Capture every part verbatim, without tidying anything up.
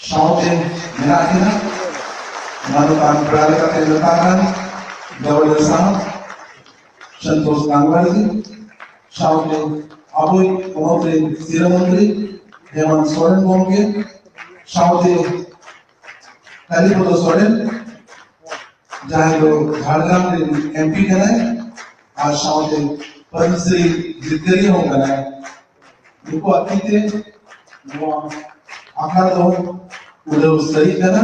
ᱥᱟᱶᱛᱮ ᱢᱮᱱᱟᱜ ᱠᱤᱱᱟ ᱢᱟᱱᱚᱛᱟᱱ ᱯᱮᱲᱟ ᱞᱮᱠᱟᱛᱮ ᱢᱮᱛᱟᱜ ᱠᱟᱱ ᱜᱟᱹᱣᱟᱹᱞ ᱥᱟᱶ ᱥᱚᱱᱛᱳᱥ ᱜᱟᱝᱜᱩᱣᱟᱨ ᱡᱤ, ᱥᱟᱶᱛᱮ ᱟᱵᱚᱭᱤᱡ ᱯᱚᱱᱚᱛ ᱨᱮᱱ ᱥᱤᱨᱟᱹ ᱢᱚᱱᱛᱨᱤ ᱦᱮᱢᱚᱱᱛ ᱥᱚᱨᱮᱱ ᱜᱚᱢᱠᱮ, ᱥᱟᱶᱛᱮ ᱠᱟᱞᱤᱯᱚᱫᱚ ᱥᱚᱨᱮᱱ, ᱡᱟᱦᱟᱸᱭ ᱫᱚ ᱡᱷᱟᱲᱜᱨᱟᱢ ᱨᱮᱱ ᱮᱢᱯᱤ ᱠᱟᱱᱟᱭ ᱟᱨ ᱥᱟᱶᱛᱮ ᱯᱚᱫᱽᱢᱚᱥᱨᱤ ᱡᱤᱛᱠᱟᱹᱨᱤᱭᱟᱹ ᱦᱚᱸ ᱠᱟᱱᱟᱭ᱾ ᱱᱩᱠᱩᱣᱟᱜ ᱛᱤ ᱛᱮ ᱱᱚᱣᱟ ᱟᱠᱷᱲᱟ ᱫᱚ ᱩᱰᱟᱹᱣ ᱥᱟᱹᱨᱤ ᱠᱟᱱᱟ᱾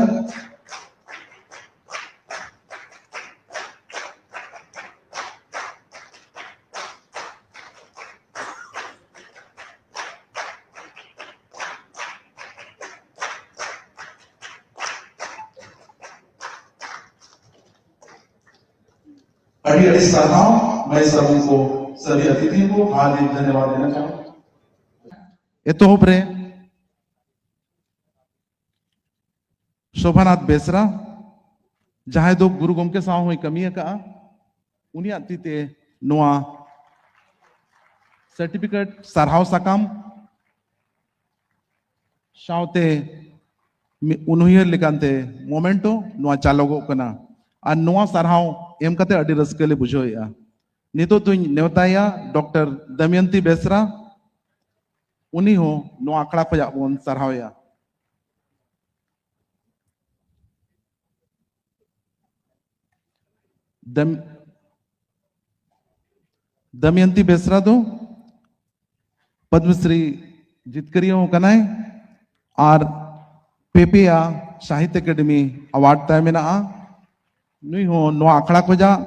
ᱟᱹᱰᱤ ᱟᱹᱰᱤ ᱥᱟᱨᱦᱟᱣ ᱢᱟᱹᱭ ᱥᱟᱹᱵᱩᱱ ᱠᱚ, ᱥᱟᱹᱨᱤ ᱟᱹᱛᱤᱛᱷᱤ ᱠᱚ ᱦᱟᱨᱫᱤᱠ ᱫᱷᱚᱱᱭᱚᱵᱟᱫ ᱫᱮᱱᱟ ᱪᱟᱦᱩᱸᱜᱟ᱾ ᱮᱛᱚᱦᱚᱵ ᱨᱮ ᱥᱳᱵᱷᱟᱱᱟᱛᱷ ᱵᱮᱥᱨᱟ, ᱡᱟᱦᱟᱸᱭ ᱫᱚ ᱜᱩᱨᱩ ᱜᱚᱢᱠᱮ ᱥᱟᱶ ᱦᱚᱸᱭ ᱠᱟᱹᱢᱤ ᱟᱠᱟᱫᱼᱟ, ᱩᱱᱤᱭᱟᱜ ᱛᱤ ᱛᱮ ᱱᱚᱣᱟ ᱥᱟᱨᱴᱤᱯᱷᱤᱠᱮᱴ, ᱥᱟᱨᱦᱟᱣ ᱥᱟᱠᱟᱢ ᱥᱟᱶᱛᱮ ᱢᱤ-, ᱩᱱᱩᱭᱦᱟᱹᱨ ᱞᱮᱠᱟᱱᱛᱮ ᱢᱚᱢᱮᱱᱴᱳ ᱱᱚᱣᱟ ᱪᱟᱞᱚᱜᱚᱜ ᱠᱟᱱᱟ᱾ ᱟᱨ ᱱᱚᱣᱟ ᱥᱟᱨᱦᱟᱣ ᱮᱢ ᱠᱟᱛᱮ ᱟᱹᱰᱤ ᱨᱟᱹᱥᱠᱟᱹ ᱞᱮ ᱵᱩᱡᱷᱟᱹᱣᱮᱫᱼᱟ᱾ ᱱᱤᱛᱚᱜ ᱫᱚᱧ ᱱᱮᱣᱛᱟᱭᱟ ᱰᱚᱠᱴᱚᱨ ᱫᱚᱢᱚᱭᱚᱱᱛᱤ ᱵᱮᱥᱨᱟ, ᱩᱱᱤ ᱦᱚᱸ ᱱᱚᱣᱟ ᱟᱠᱷᱲᱟ ᱠᱷᱚᱱᱟᱜ ᱵᱚᱱ ᱥᱟᱨᱦᱟᱣᱮᱭᱟ᱾ ᱫᱚᱢ-, ᱫᱚᱢᱚᱭᱚᱱᱛᱤ ᱵᱮᱥᱨᱟ ᱫᱚ ᱯᱚᱫᱽᱢᱚᱥᱨᱤ ᱡᱤᱛᱠᱟᱹᱨᱤᱭᱟᱹ ᱦᱚᱸ ᱠᱟᱱᱟᱭ ᱟᱨ ᱯᱮ ᱯᱮᱭᱟ ᱥᱟᱦᱤᱛᱭᱚ ᱮᱠᱟᱰᱮᱢᱤ ᱟᱣᱟᱨᱰ ᱛᱟᱭ ᱢᱮᱱᱟᱜᱼᱟ᱾ ᱱᱩᱭ ᱦᱚᱸ ᱱᱚᱣᱟ ᱟᱠᱷᱲᱟ ᱠᱷᱚᱱᱟᱜ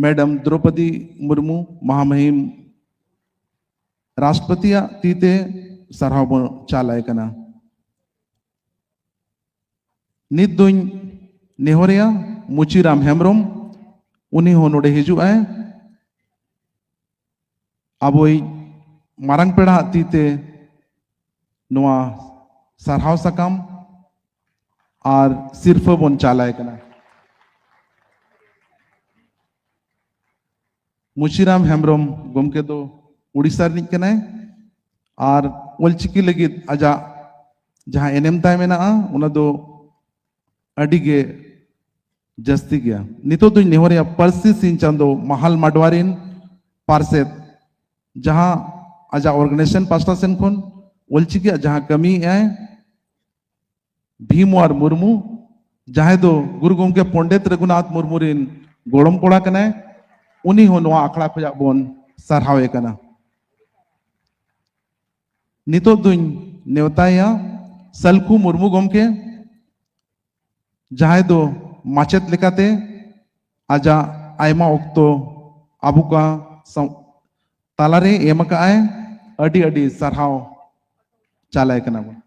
ᱢᱮᱰᱟᱢ ᱫᱨᱚᱣᱯᱚᱫᱤ ᱢᱩᱨᱢᱩ, ᱢᱟᱦᱟᱢᱟᱦᱤᱢ ᱨᱟᱥᱴᱨᱚᱯᱚᱛᱤᱭᱟᱜ ᱛᱤ ᱛᱮ ᱥᱟᱨᱦᱟᱣ ᱵᱚᱱ ᱪᱟᱞ ᱟᱭ ᱠᱟᱱᱟ᱾ ᱱᱤᱛ ᱫᱚᱧ ᱱᱮᱦᱚᱨᱮᱭᱟ ᱢᱩᱪᱤᱨᱟᱢ ᱦᱮᱢᱵᱨᱚᱢ, ᱩᱱᱤ ᱦᱚᱸ ᱱᱚᱰᱮ ᱦᱤᱡᱩᱜ ᱟᱭ᱾ ᱟᱵᱚᱭᱤᱡ ᱢᱟᱨᱟᱝ ᱯᱮᱲᱟᱣᱟᱜ ᱛᱤ ᱛᱮ ᱱᱚᱣᱟ ᱥᱟᱨᱦᱟᱣ ᱥᱟᱠᱟᱢ ᱟᱨ ᱥᱤᱨᱯᱷᱟᱹ ᱵᱚᱱ ᱪᱟᱞ ᱟᱭ ᱠᱟᱱᱟ᱾ ᱢᱩᱪᱤᱨᱟᱢ ᱦᱮᱢᱵᱨᱚᱢ ᱜᱚᱢᱠᱮ ᱫᱚ ᱩᱲᱤᱥᱥᱟ ᱨᱤᱱᱤᱡ ᱠᱟᱱᱟᱭ ᱟᱨ ᱚᱞᱪᱤᱠᱤ ᱞᱟᱹᱜᱤᱫ ᱟᱡᱟᱜ ᱡᱟᱦᱟᱸ ᱮᱱᱮᱢ ᱛᱟᱭ ᱢᱮᱱᱟᱜᱼᱟ, ᱚᱱᱟ ᱫᱚ ᱟᱹᱰᱤ ᱜᱮ ᱡᱟᱹᱥᱛᱤ ᱜᱮᱭᱟ᱾ ᱱᱤᱛᱚᱜ ᱫᱚᱧ ᱱᱮᱦᱚᱨᱮᱭᱟ ᱯᱟᱹᱨᱥᱤ ᱥᱤᱧ ᱪᱟᱸᱫᱚ ᱢᱟᱦᱟᱞ ᱢᱟᱰᱣᱟ ᱨᱤᱱ ᱯᱟᱨᱥᱮᱛ, ᱡᱟᱦᱟᱸ ᱟᱡᱟᱜ organization ᱯᱟᱥᱴᱟ ᱥᱮᱱ ᱠᱷᱚᱱ ᱚᱞᱪᱤᱠᱤᱭᱟᱜ ᱡᱟᱦᱟᱸ ᱠᱟᱹᱢᱤᱭᱮᱫ ᱟᱭ, ᱵᱷᱤᱢᱣᱟᱨ ᱢᱩᱨᱢᱩ, ᱡᱟᱦᱟᱸᱭ ᱫᱚ ᱜᱩᱨᱩ ᱜᱚᱢᱠᱮ ᱯᱚᱱᱰᱤᱛ ᱨᱚᱜᱷᱩᱱᱟᱛᱷ ᱢᱩᱨᱢᱩ ᱨᱤᱱ ᱜᱚᱲᱚᱢ ᱠᱚᱲᱟ ᱠᱟᱱᱟᱭ, ᱩᱱᱤ ᱦᱚᱸ ᱱᱚᱣᱟ ᱟᱠᱷᱲᱟ ᱠᱷᱚᱱᱟᱜ ᱵᱚᱱ ᱥᱟᱨᱦᱟᱣᱮ ᱠᱟᱱᱟ᱾ ᱱᱤᱛᱚᱜ ᱫᱩᱧ ᱱᱮᱣᱛᱟᱭᱟ ᱥᱟᱞᱠᱷᱩ ᱢᱩᱨᱢᱩ ᱜᱚᱢᱠᱮ, ᱡᱟᱦᱟᱸᱭ ᱫᱚ ᱢᱟᱪᱮᱛ ᱞᱮᱠᱟᱛᱮ ᱟᱡᱟᱜ ᱟᱭᱢᱟ ᱚᱠᱛᱚ ᱟᱵᱚ ᱠᱚ ᱥᱟᱶ-, ᱛᱟᱞᱟᱨᱮ ᱮᱢ ᱟᱠᱟᱫ ᱟᱭ᱾ ᱟᱹᱰᱤ ᱟᱹᱰᱤ ᱥᱟᱨᱦᱟᱣ ᱪᱟᱞᱟᱭ ᱠᱟᱱᱟ ᱵᱚᱱ᱾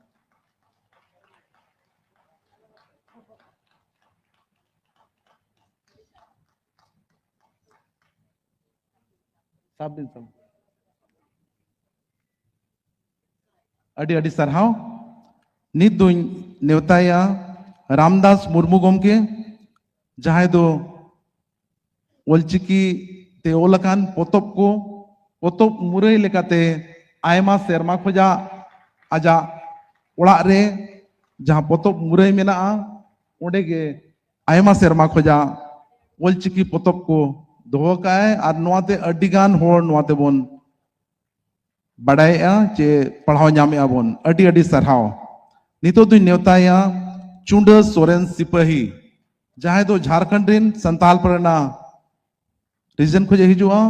ᱥᱟᱵ ᱵᱤᱱ, ᱥᱟᱵ᱾ ᱟᱹᱰᱤ ᱟᱹᱰᱤ ᱥᱟᱨᱦᱟᱣ᱾ ᱱᱤᱛ ᱫᱩᱧ ᱱᱮᱣᱛᱟᱭᱟ ᱨᱟᱢᱫᱟᱥ ᱢᱩᱨᱢᱩ ᱜᱚᱢᱠᱮ, ᱡᱟᱦᱟᱸᱭ ᱫᱚ ᱚᱞᱪᱤᱠᱤ ᱛᱮ ᱚᱞ ᱟᱠᱟᱱ ᱯᱚᱛᱚᱵ ᱠᱚ, ᱯᱚᱛᱚᱵ ᱢᱩᱨᱟᱹᱭ ᱞᱮᱠᱟᱛᱮ ᱟᱭᱢᱟ ᱥᱮᱨᱢᱟ ᱠᱷᱚᱱᱟᱜ ᱟᱡᱟᱜ ᱚᱲᱟᱜ ᱨᱮ ᱡᱟᱦᱟᱸ ᱯᱚᱛᱚᱵ ᱢᱩᱨᱟᱹᱭ ᱢᱮᱱᱟᱜᱼᱟ, ᱚᱸᱰᱮ ᱜᱮ ᱟᱭᱢᱟ ᱥᱮᱨᱢᱟ ᱠᱷᱚᱱᱟᱜ ᱚᱞᱪᱤᱠᱤ ᱯᱚᱛᱚᱵ ᱠᱚ ᱫᱚᱦᱚ ᱠᱟᱜᱼᱟᱭ ᱟᱨ ᱱᱚᱣᱟᱛᱮ ᱟᱹᱰᱤ ᱜᱟᱱ ᱦᱚᱲ ᱱᱚᱣᱟ ᱛᱮᱵᱚᱱ ᱵᱟᱰᱟᱭᱮᱜᱼᱟ ᱪᱮ ᱯᱟᱲᱦᱟᱣ ᱧᱟᱢᱮᱜᱼᱟ ᱵᱚᱱ᱾ ᱟᱹᱰᱤ ᱟᱹᱰᱤ ᱥᱟᱨᱦᱟᱣ᱾ ᱱᱤᱛᱚᱜ ᱫᱩᱧ ᱱᱮᱣᱛᱟᱭᱟ ᱪᱩᱸᱰᱟᱹ ᱥᱚᱨᱮᱱ ᱥᱤᱯᱟᱹᱦᱤ, ᱡᱟᱦᱟᱸᱭ ᱫᱚ ᱡᱷᱟᱲᱠᱷᱚᱸᱰ ᱨᱤᱱ ᱥᱟᱱᱛᱟᱞ ᱯᱟᱨᱜᱟᱱᱟ region ᱠᱷᱚᱱ ᱮ ᱦᱤᱡᱩᱜᱼᱟ᱾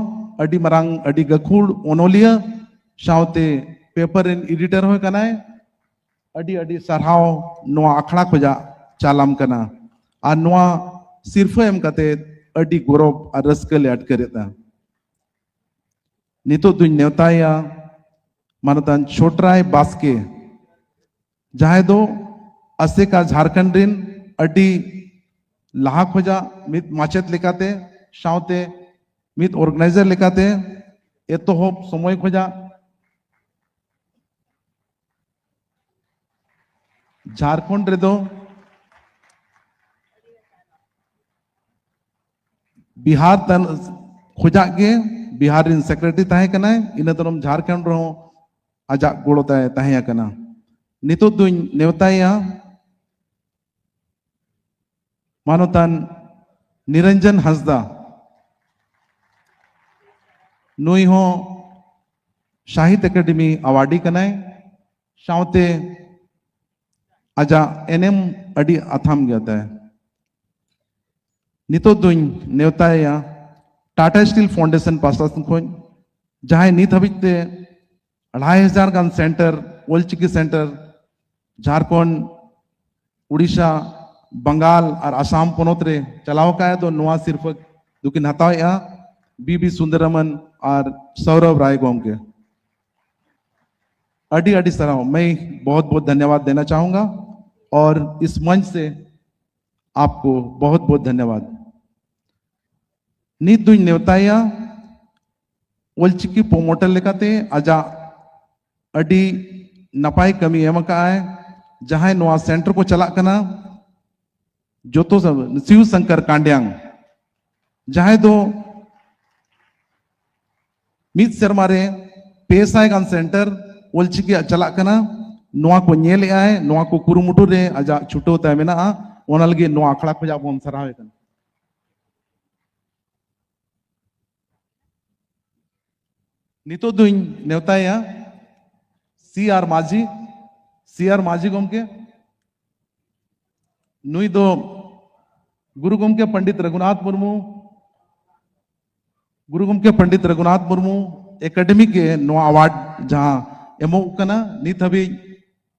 ᱟᱹᱰᱤ ᱢᱟᱨᱟᱝ, ᱟᱹᱰᱤ ᱜᱟᱹᱠᱷᱩᱲ ᱚᱱᱚᱞᱤᱭᱟᱹ, ᱥᱟᱶᱛᱮ paper ᱨᱤᱱ editor ᱦᱚᱸ ᱠᱟᱱᱟᱭ᱾ ᱟᱹᱰᱤ ᱟᱹᱰᱤ ᱥᱟᱨᱦᱟᱣ ᱱᱚᱣᱟ ᱟᱠᱷᱲᱟ ᱠᱷᱚᱱᱟᱜ ᱪᱟᱞᱟᱢ ᱠᱟᱱᱟ᱾ ᱟᱨ ᱱᱚᱣᱟ ᱥᱤᱨᱯᱷᱟᱹ ᱮᱢ ᱠᱟᱛᱮ ᱟᱹᱰᱤ ᱜᱚᱨᱚᱵᱽ ᱟᱨ ᱨᱟᱹᱥᱠᱟᱹ ᱞᱮ ᱟᱴᱠᱟᱨᱮᱫᱟ᱾ ᱱᱤᱛᱚᱜ ᱫᱩᱧ ᱱᱮᱣᱛᱟᱭᱟ ᱢᱟᱱᱚᱛᱟᱱ ᱪᱷᱳᱴᱨᱟᱭ ᱵᱟᱥᱠᱮ, ᱡᱟᱦᱟᱸᱭ ᱫᱚ ᱟᱥᱮᱠᱟ ᱡᱷᱟᱲᱠᱷᱚᱸᱰ ᱨᱤᱱ ᱟᱹᱰᱤ ᱞᱟᱦᱟ ᱠᱷᱚᱱᱟᱜ ᱢᱤᱫ ᱢᱟᱪᱮᱛ ᱞᱮᱠᱟᱛᱮ, ᱥᱟᱶᱛᱮ ᱢᱤᱫ organizer ᱞᱮᱠᱟᱛᱮ ᱮᱛᱚᱦᱚᱵ ᱥᱚᱢᱚᱭ ᱠᱷᱚᱱᱟᱜ ᱡᱷᱟᱲᱠᱷᱚᱸᱰ ᱨᱮᱫᱚ ᱵᱤᱦᱟᱨ ᱛᱟᱭᱱᱚᱢ, ᱠᱷᱚᱡᱟᱜ ᱜᱮ ᱵᱤᱦᱟᱨ ᱨᱮᱱ ᱥᱮᱠᱨᱮᱴᱟᱨᱤ ᱛᱟᱦᱮᱸ ᱠᱟᱱᱟᱭ, ᱤᱱᱟᱹ ᱛᱟᱭᱱᱚᱢ ᱡᱷᱟᱲᱠᱷᱚᱸᱰ ᱨᱮᱦᱚᱸ ᱟᱡᱟᱜ ᱜᱚᱲᱚ ᱛᱟᱭ ᱛᱟᱦᱮᱸ ᱠᱟᱱᱟ᱾ ᱱᱤᱛᱚᱜ ᱫᱩᱧ ᱱᱮᱣᱛᱟᱭᱟ ᱢᱟᱱᱚᱛᱟᱱ ᱱᱤᱨᱚᱧᱡᱚᱱ ᱦᱟᱸᱥᱫᱟ᱾ ᱱᱩᱭ ᱦᱚᱸ ᱥᱟᱦᱤᱛ ᱮᱠᱟᱰᱮᱢᱤ ᱟᱣᱟᱨᱰᱤ ᱠᱟᱱᱟᱭ, ᱥᱟᱶᱛᱮ ᱟᱡᱟᱜ ᱮᱱᱮᱢ ᱟᱹᱰᱤ ᱟᱛᱷᱟᱢ ᱜᱮ ᱛᱟᱭ᱾ ᱱᱤᱛᱚᱜ ᱫᱩᱧ ᱱᱮᱣᱛᱟᱭᱟ ᱴᱟᱴᱟ ᱥᱴᱤᱞ ᱯᱷᱟᱣᱩᱱᱰᱮᱥᱚᱱ ᱯᱟᱥᱴᱟ ᱥᱮᱱ ᱠᱷᱚᱱ, ᱡᱟᱦᱟᱸᱭ ᱱᱤᱛ ᱦᱟᱹᱵᱤᱡ ᱛᱮ ᱟᱲᱟᱭ ᱦᱟᱡᱟᱨ ᱜᱟᱱ ᱥᱮᱱᱴᱟᱨ, ᱚᱞᱪᱤᱠᱤ ᱥᱮᱱᱴᱟᱨ, ᱡᱷᱟᱲᱠᱷᱚᱸᱰ, ᱩᱲᱤᱥᱥᱟ, ᱵᱟᱝᱜᱟᱞ ᱟᱨ ᱟᱥᱟᱢ ᱯᱚᱱᱚᱛ ᱨᱮ ᱪᱟᱞᱟᱣ ᱟᱠᱟᱫ ᱫᱚ ᱱᱚᱣᱟ ᱥᱤᱨᱯᱷᱟᱹ ᱫᱚᱠᱤᱱ ᱦᱟᱛᱟᱣᱮᱫᱼᱟ ᱵᱤ ᱵᱤ ᱥᱩᱱᱫᱚᱨᱟᱢᱚᱱ ᱟᱨ ᱥᱚᱨᱚᱵᱷ ᱨᱟᱭ ᱜᱚᱢᱠᱮ᱾ ᱟᱹᱰᱤ ᱟᱹᱰᱤ ᱥᱟᱨᱦᱟᱣ᱾ मैं बहुत बहुत धन्यवाद देना चाहूंगा और इस मंच से आपको बहुत बहुत धन्यवाद। ᱱᱤᱛ ᱫᱩᱧ ᱱᱮᱣᱛᱟᱭᱟ ᱚᱞᱪᱤᱠᱤ ᱯᱨᱚᱢᱳᱴᱟᱨ ᱞᱮᱠᱟᱛᱮ ᱟᱡᱟᱜ ᱟᱹᱰᱤ ᱱᱟᱯᱟᱭ ᱠᱟᱹᱢᱤ ᱮᱢ ᱟᱠᱟᱫᱼᱟᱭ, ᱡᱟᱦᱟᱸᱭ ᱱᱚᱣᱟ ᱥᱮᱱᱴᱟᱨ ᱠᱚ ᱪᱟᱞᱟᱜ ᱠᱟᱱᱟ ᱡᱚᱛᱚ ᱥᱟᱵ-, ᱥᱤᱵ ᱥᱚᱝᱠᱚᱨ ᱠᱟᱸᱰᱭᱟᱝ, ᱡᱟᱦᱟᱸᱭ ᱫᱚ ᱢᱤᱫ ᱥᱮᱨᱢᱟ ᱨᱮ ᱯᱮ ᱥᱟᱭ ᱜᱟᱱ ᱥᱮᱱᱴᱟᱨ ᱚᱞᱪᱤᱠᱤᱭᱟᱜ ᱪᱟᱞᱟᱜ ᱠᱟᱱᱟ, ᱱᱚᱣᱟ ᱠᱚ ᱧᱮᱞᱮᱫ ᱟᱭ, ᱱᱚᱣᱟ ᱠᱚ ᱠᱩᱨᱩᱢᱩᱴᱩ ᱨᱮ ᱟᱡᱟᱜ ᱪᱷᱩᱴᱟᱹᱣ ᱛᱟᱭ ᱢᱮᱱᱟᱜᱼᱟ᱾ ᱚᱱᱟ ᱞᱟᱹᱜᱤᱫ ᱱᱚᱣᱟ ᱟᱠᱷᱲᱟ ᱠᱷᱚᱱᱟᱜ ᱵᱚᱱ ᱥᱟᱨᱦᱟᱣᱮ ᱠᱟᱱᱟ᱾ ᱱᱤᱛᱚᱜ ᱫᱩᱧ ᱱᱮᱣᱛᱟᱭᱟ ᱥᱤ ᱟᱨ ᱢᱟᱹᱡᱷᱤ, ᱥᱤ ᱟᱨ ᱢᱟᱹᱡᱷᱤ ᱜᱚᱢᱠᱮ᱾ ᱱᱩᱭ ᱫᱚ ᱜᱩᱨᱩ ᱜᱚᱢᱠᱮ ᱯᱚᱱᱰᱤᱛ ᱨᱚᱜᱷᱩᱱᱟᱛᱷ ᱢᱩᱨᱢᱩ, ᱜᱩᱨᱩ ᱜᱚᱢᱠᱮ ᱯᱚᱱᱰᱤᱛ ᱨᱚᱜᱷᱩᱱᱟᱛᱷ ᱢᱩᱨᱢᱩ ᱮᱠᱟᱰᱮᱢᱤ ᱜᱮ ᱱᱚᱣᱟ ᱟᱣᱟᱨᱰ ᱡᱟᱦᱟᱸ ᱮᱢᱚᱜ ᱠᱟᱱᱟ, ᱱᱤᱛ ᱦᱟᱹᱵᱤᱡ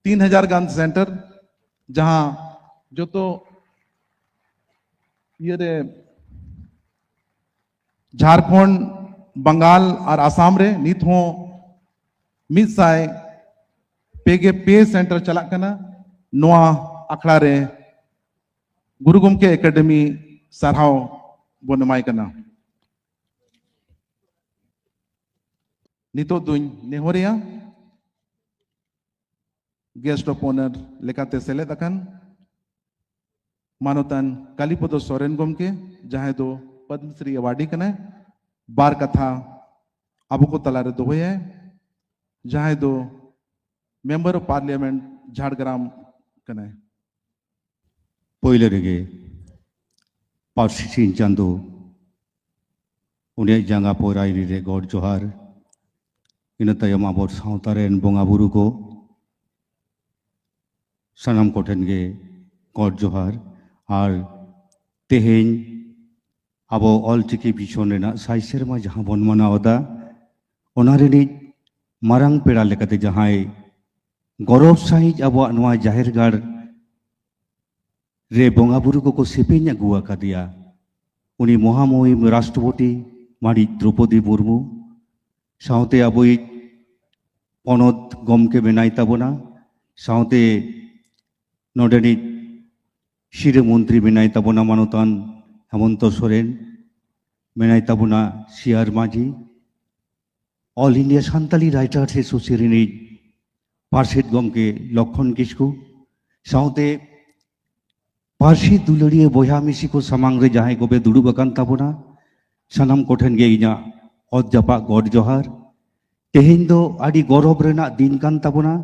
ᱛᱤᱱ ᱦᱟᱡᱟᱨ ᱜᱟᱱ ᱥᱮᱱᱴᱟᱨ, ᱡᱟᱦᱟᱸ ᱡᱚᱛᱚ ᱤᱭᱟᱹᱨᱮ ᱡᱷᱟᱲᱠᱷᱚᱸᱰ, ᱵᱟᱝᱜᱟᱞ ᱟᱨ ᱟᱥᱟᱢ ᱨᱮ ᱱᱤᱛ ᱦᱚᱸ ᱢᱤᱫ ᱥᱟᱭ ᱯᱮ ᱜᱮ ᱯᱮ ᱥᱮᱱᱴᱟᱨ ᱪᱟᱞᱟᱜ ᱠᱟᱱᱟ᱾ ᱱᱚᱣᱟ ᱟᱠᱷᱲᱟ ᱨᱮ ᱜᱩᱨᱩ ᱜᱚᱢᱠᱮ ᱮᱠᱟᱰᱮᱢᱤ ᱥᱟᱨᱦᱟᱣ ᱵᱚᱱ ᱮᱢᱟᱭ ᱠᱟᱱᱟ᱾ ᱱᱤᱛᱚᱜ ᱫᱩᱧ ᱱᱮᱦᱚᱨᱮᱭᱟ guest of honour ᱞᱮᱠᱟᱛᱮ ᱥᱮᱞᱮᱫ ᱟᱠᱟᱱ ᱢᱟᱱᱚᱛᱟᱱ ᱠᱟᱞᱤᱯᱚᱫᱚ ᱥᱚᱨᱮᱱ ᱜᱚᱢᱠᱮ, ᱡᱟᱦᱟᱸᱭ ᱫᱚ ᱯᱚᱫᱽᱢᱚᱥᱨᱤ ᱮᱣᱟᱨᱰᱤ ᱠᱟᱱᱟᱭ, ᱵᱟᱨ ᱠᱟᱛᱷᱟ ᱟᱵᱚ ᱠᱚ ᱛᱟᱞᱟᱨᱮ ᱫᱚᱦᱚᱭᱟᱭ, ᱡᱟᱦᱟᱸᱭ ᱫᱚ Member of Parliament ᱡᱷᱟᱲᱜᱨᱟᱢ ᱠᱟᱱᱟᱭ᱾ ᱯᱳᱭᱞᱳ ᱨᱮᱜᱮ ᱯᱟᱹᱨᱥᱤ ᱥᱤᱧ ᱪᱟᱸᱫᱳ, ᱩᱱᱤᱭᱟᱜ ᱡᱟᱸᱜᱟ ᱯᱚᱨᱟᱭᱨᱤ ᱨᱮ ᱜᱚᱰ ᱡᱚᱦᱟᱨ᱾ ᱤᱱᱟᱹ ᱛᱟᱭᱚᱢ ᱟᱵᱚ ᱥᱟᱶᱛᱟ ᱨᱮᱱ ᱵᱚᱸᱜᱟ ᱵᱩᱨᱩ ᱠᱚ, ᱥᱟᱱᱟᱢ ᱠᱚᱴᱷᱮᱱ ᱜᱮ ᱜᱚᱰ ᱡᱚᱦᱟᱨ᱾ ᱟᱨ ᱛᱮᱦᱮᱧ ᱟᱵᱚ ᱚᱞᱪᱤᱠᱤ ᱢᱤᱥᱚᱱ ᱨᱮᱱᱟᱜ ᱥᱟᱭ ᱥᱮᱨᱢᱟ ᱡᱟᱦᱟᱸ ᱵᱚᱱ ᱢᱟᱱᱟᱣ ᱮᱫᱟ, ᱚᱱᱟ ᱨᱤᱱᱤᱡ ᱢᱟᱨᱟᱝ ᱯᱮᱲᱟ ᱞᱮᱠᱟᱛᱮ ᱡᱟᱦᱟᱸᱭ ᱜᱚᱨᱚᱵᱽ ᱥᱟᱺᱦᱤᱡ ᱟᱵᱚᱣᱟᱜ ᱱᱚᱣᱟ ᱡᱟᱦᱮᱨ ᱜᱟᱲ ᱨᱮ ᱵᱚᱸᱜᱟ ᱵᱩᱨᱩ ᱠᱚᱠᱚ ᱥᱮᱯᱮᱧ ᱟᱹᱜᱩ ᱟᱠᱟᱫᱮᱭᱟ, ᱩᱱᱤ ᱢᱚᱦᱟᱢᱩᱦᱤᱢ ᱨᱟᱥᱴᱨᱚᱯᱚᱛᱤ ᱢᱟᱹᱱᱤᱡ ᱫᱨᱚᱯᱚᱫᱤ ᱢᱩᱨᱢᱩ, ᱥᱟᱶᱛᱮ ᱟᱵᱚᱭᱤᱡ ᱯᱚᱱᱚᱛ ᱜᱚᱢᱠᱮ ᱢᱮᱱᱟᱭ ᱛᱟᱵᱚᱱᱟ, ᱥᱟᱶᱛᱮ ᱱᱚᱰᱮᱱᱤᱡ ᱥᱤᱨᱟᱹ ᱢᱚᱱᱛᱨᱤ ᱢᱮᱱᱟᱭ ᱛᱟᱵᱚᱱᱟ ᱢᱟᱱᱚᱛᱟᱱ ᱦᱮᱢᱚᱱᱛᱚ ᱥᱚᱨᱮᱱ, ᱢᱮᱱᱟᱭ ᱛᱟᱵᱚᱱᱟ ᱥᱤᱭᱟᱨ ᱢᱟᱹᱡᱷᱤ, All India Santali Writers Association ᱨᱤᱱᱤᱡ ᱯᱟᱨᱥᱮᱛ ᱜᱚᱢᱠᱮ ᱞᱚᱠᱠᱷᱚᱱ ᱠᱤᱥᱠᱩ, ᱥᱟᱶᱛᱮ ᱯᱟᱹᱨᱥᱤ ᱫᱩᱞᱟᱹᱲᱤᱭᱟᱹ ᱵᱚᱭᱦᱟ ᱢᱤᱥᱤ ᱠᱚ ᱥᱟᱢᱟᱝ ᱨᱮ ᱡᱟᱦᱟᱸᱭ ᱠᱚᱯᱮ ᱫᱩᱲᱩᱵ ᱟᱠᱟᱱ ᱛᱟᱵᱚᱱᱟ, ᱥᱟᱱᱟᱢ ᱠᱚᱴᱷᱮᱱ ᱜᱮ ᱤᱧᱟᱹᱜ ᱚᱛ ᱡᱟᱯᱟᱜ ᱜᱚᱰ ᱡᱚᱦᱟᱨ᱾ ᱛᱮᱦᱮᱧ ᱫᱚ ᱟᱹᱰᱤ ᱜᱚᱨᱚᱵᱽ ᱨᱮᱱᱟᱜ ᱫᱤᱱ ᱠᱟᱱ ᱛᱟᱵᱚᱱᱟ,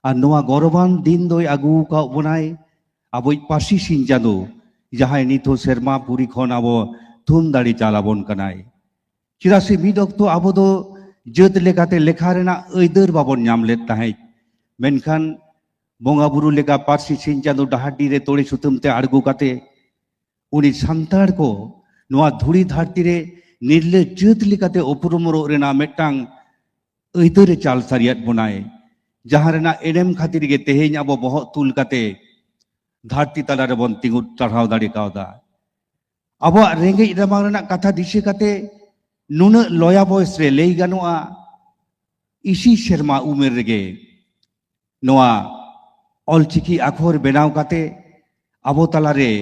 ᱟᱨ ᱱᱚᱣᱟ ᱜᱚᱨᱚᱵᱟᱱ ᱫᱤᱱ ᱫᱚᱭ ᱟᱹᱜᱩ ᱟᱠᱟᱫ ᱵᱚᱱᱟᱭ ᱟᱵᱚᱭᱤᱡ ᱯᱟᱹᱨᱥᱤ ᱥᱤᱧ ᱪᱟᱸᱫᱳ, ᱡᱟᱦᱟᱸᱭ ᱱᱤᱛ ᱦᱚᱸ ᱥᱮᱨᱢᱟ ᱯᱩᱨᱤ ᱠᱷᱚᱱ ᱟᱵᱚ ᱛᱷᱩᱢ ᱫᱟᱲᱮ ᱪᱟᱞ ᱟᱵᱚᱱ ᱠᱟᱱᱟᱭ᱾ ᱪᱮᱫᱟᱜ ᱥᱮ ᱢᱤᱫ ᱚᱠᱛᱚ ᱟᱵᱚ ᱫᱚ ᱡᱟᱹᱛ ᱞᱮᱠᱟᱛᱮ ᱞᱮᱠᱷᱟ ᱨᱮᱱᱟᱜ ᱟᱹᱭᱫᱟᱹᱨ ᱵᱟᱵᱚᱱ ᱧᱟᱢ ᱞᱮᱫ ᱛᱟᱦᱮᱸᱫ, ᱢᱮᱱᱠᱷᱟᱱ ᱵᱚᱸᱜᱟ ᱵᱩᱨᱩ ᱞᱮᱠᱟ ᱯᱟᱹᱨᱥᱤ ᱥᱤᱧ ᱪᱟᱸᱫᱳ ᱰᱟᱦᱟᱨᱰᱤ ᱨᱮ ᱛᱳᱲᱮ ᱥᱩᱛᱟᱹᱢ ᱛᱮ ᱟᱬᱜᱚ ᱠᱟᱛᱮ ᱩᱱᱤ ᱥᱟᱱᱛᱟᱲ ᱠᱚ ᱱᱚᱣᱟ ᱫᱷᱩᱲᱤ ᱫᱷᱟᱹᱨᱛᱤ ᱨᱮ ᱱᱤᱨᱞᱟᱹ ᱡᱟᱹᱛ ᱞᱮᱠᱟᱛᱮ ᱩᱯᱨᱩᱢᱚᱜ ᱨᱮᱱᱟᱜ ᱢᱤᱫᱴᱟᱝ ᱟᱹᱭᱫᱟᱹᱨ ᱮ ᱪᱟᱞ ᱥᱟᱹᱨᱤᱭᱟᱫ ᱵᱚᱱᱟᱭ, ᱡᱟᱦᱟᱸ ᱨᱮᱱᱟᱜ ᱮᱱᱮᱢ ᱠᱷᱟᱹᱛᱤᱨ ᱜᱮ ᱛᱮᱦᱮᱧ ᱟᱵᱚ ᱵᱚᱦᱚᱜ ᱛᱩᱞ ᱠᱟᱛᱮ ᱫᱷᱟᱹᱨᱛᱤ ᱛᱟᱞᱟ ᱨᱮᱵᱚᱱ ᱛᱤᱸᱜᱩ ᱴᱟᱨᱦᱟᱣ ᱫᱟᱲᱮ ᱠᱟᱣᱫᱟ᱾ ᱟᱵᱚᱣᱟᱜ ᱨᱮᱸᱜᱮᱡ ᱨᱟᱵᱟᱝ ᱨᱮᱱᱟᱜ ᱠᱟᱛᱷᱟ ᱫᱤᱥᱟᱹ ᱠᱟᱛᱮ ᱱᱩᱱᱟᱹᱜ ᱞᱚᱭᱟ ᱵᱚᱭᱮᱥ ᱨᱮ ᱞᱟᱹᱭ ᱜᱟᱱᱚᱜᱼᱟ, ᱤᱥᱤ ᱥᱮᱨᱢᱟ ᱩᱢᱮᱨ ᱨᱮᱜᱮ ᱱᱚᱣᱟ ᱚᱞᱪᱤᱠᱤ ᱟᱠᱷᱚᱨ ᱵᱮᱱᱟᱣ ᱠᱟᱛᱮ ᱟᱵᱚ ᱛᱟᱞᱟᱨᱮ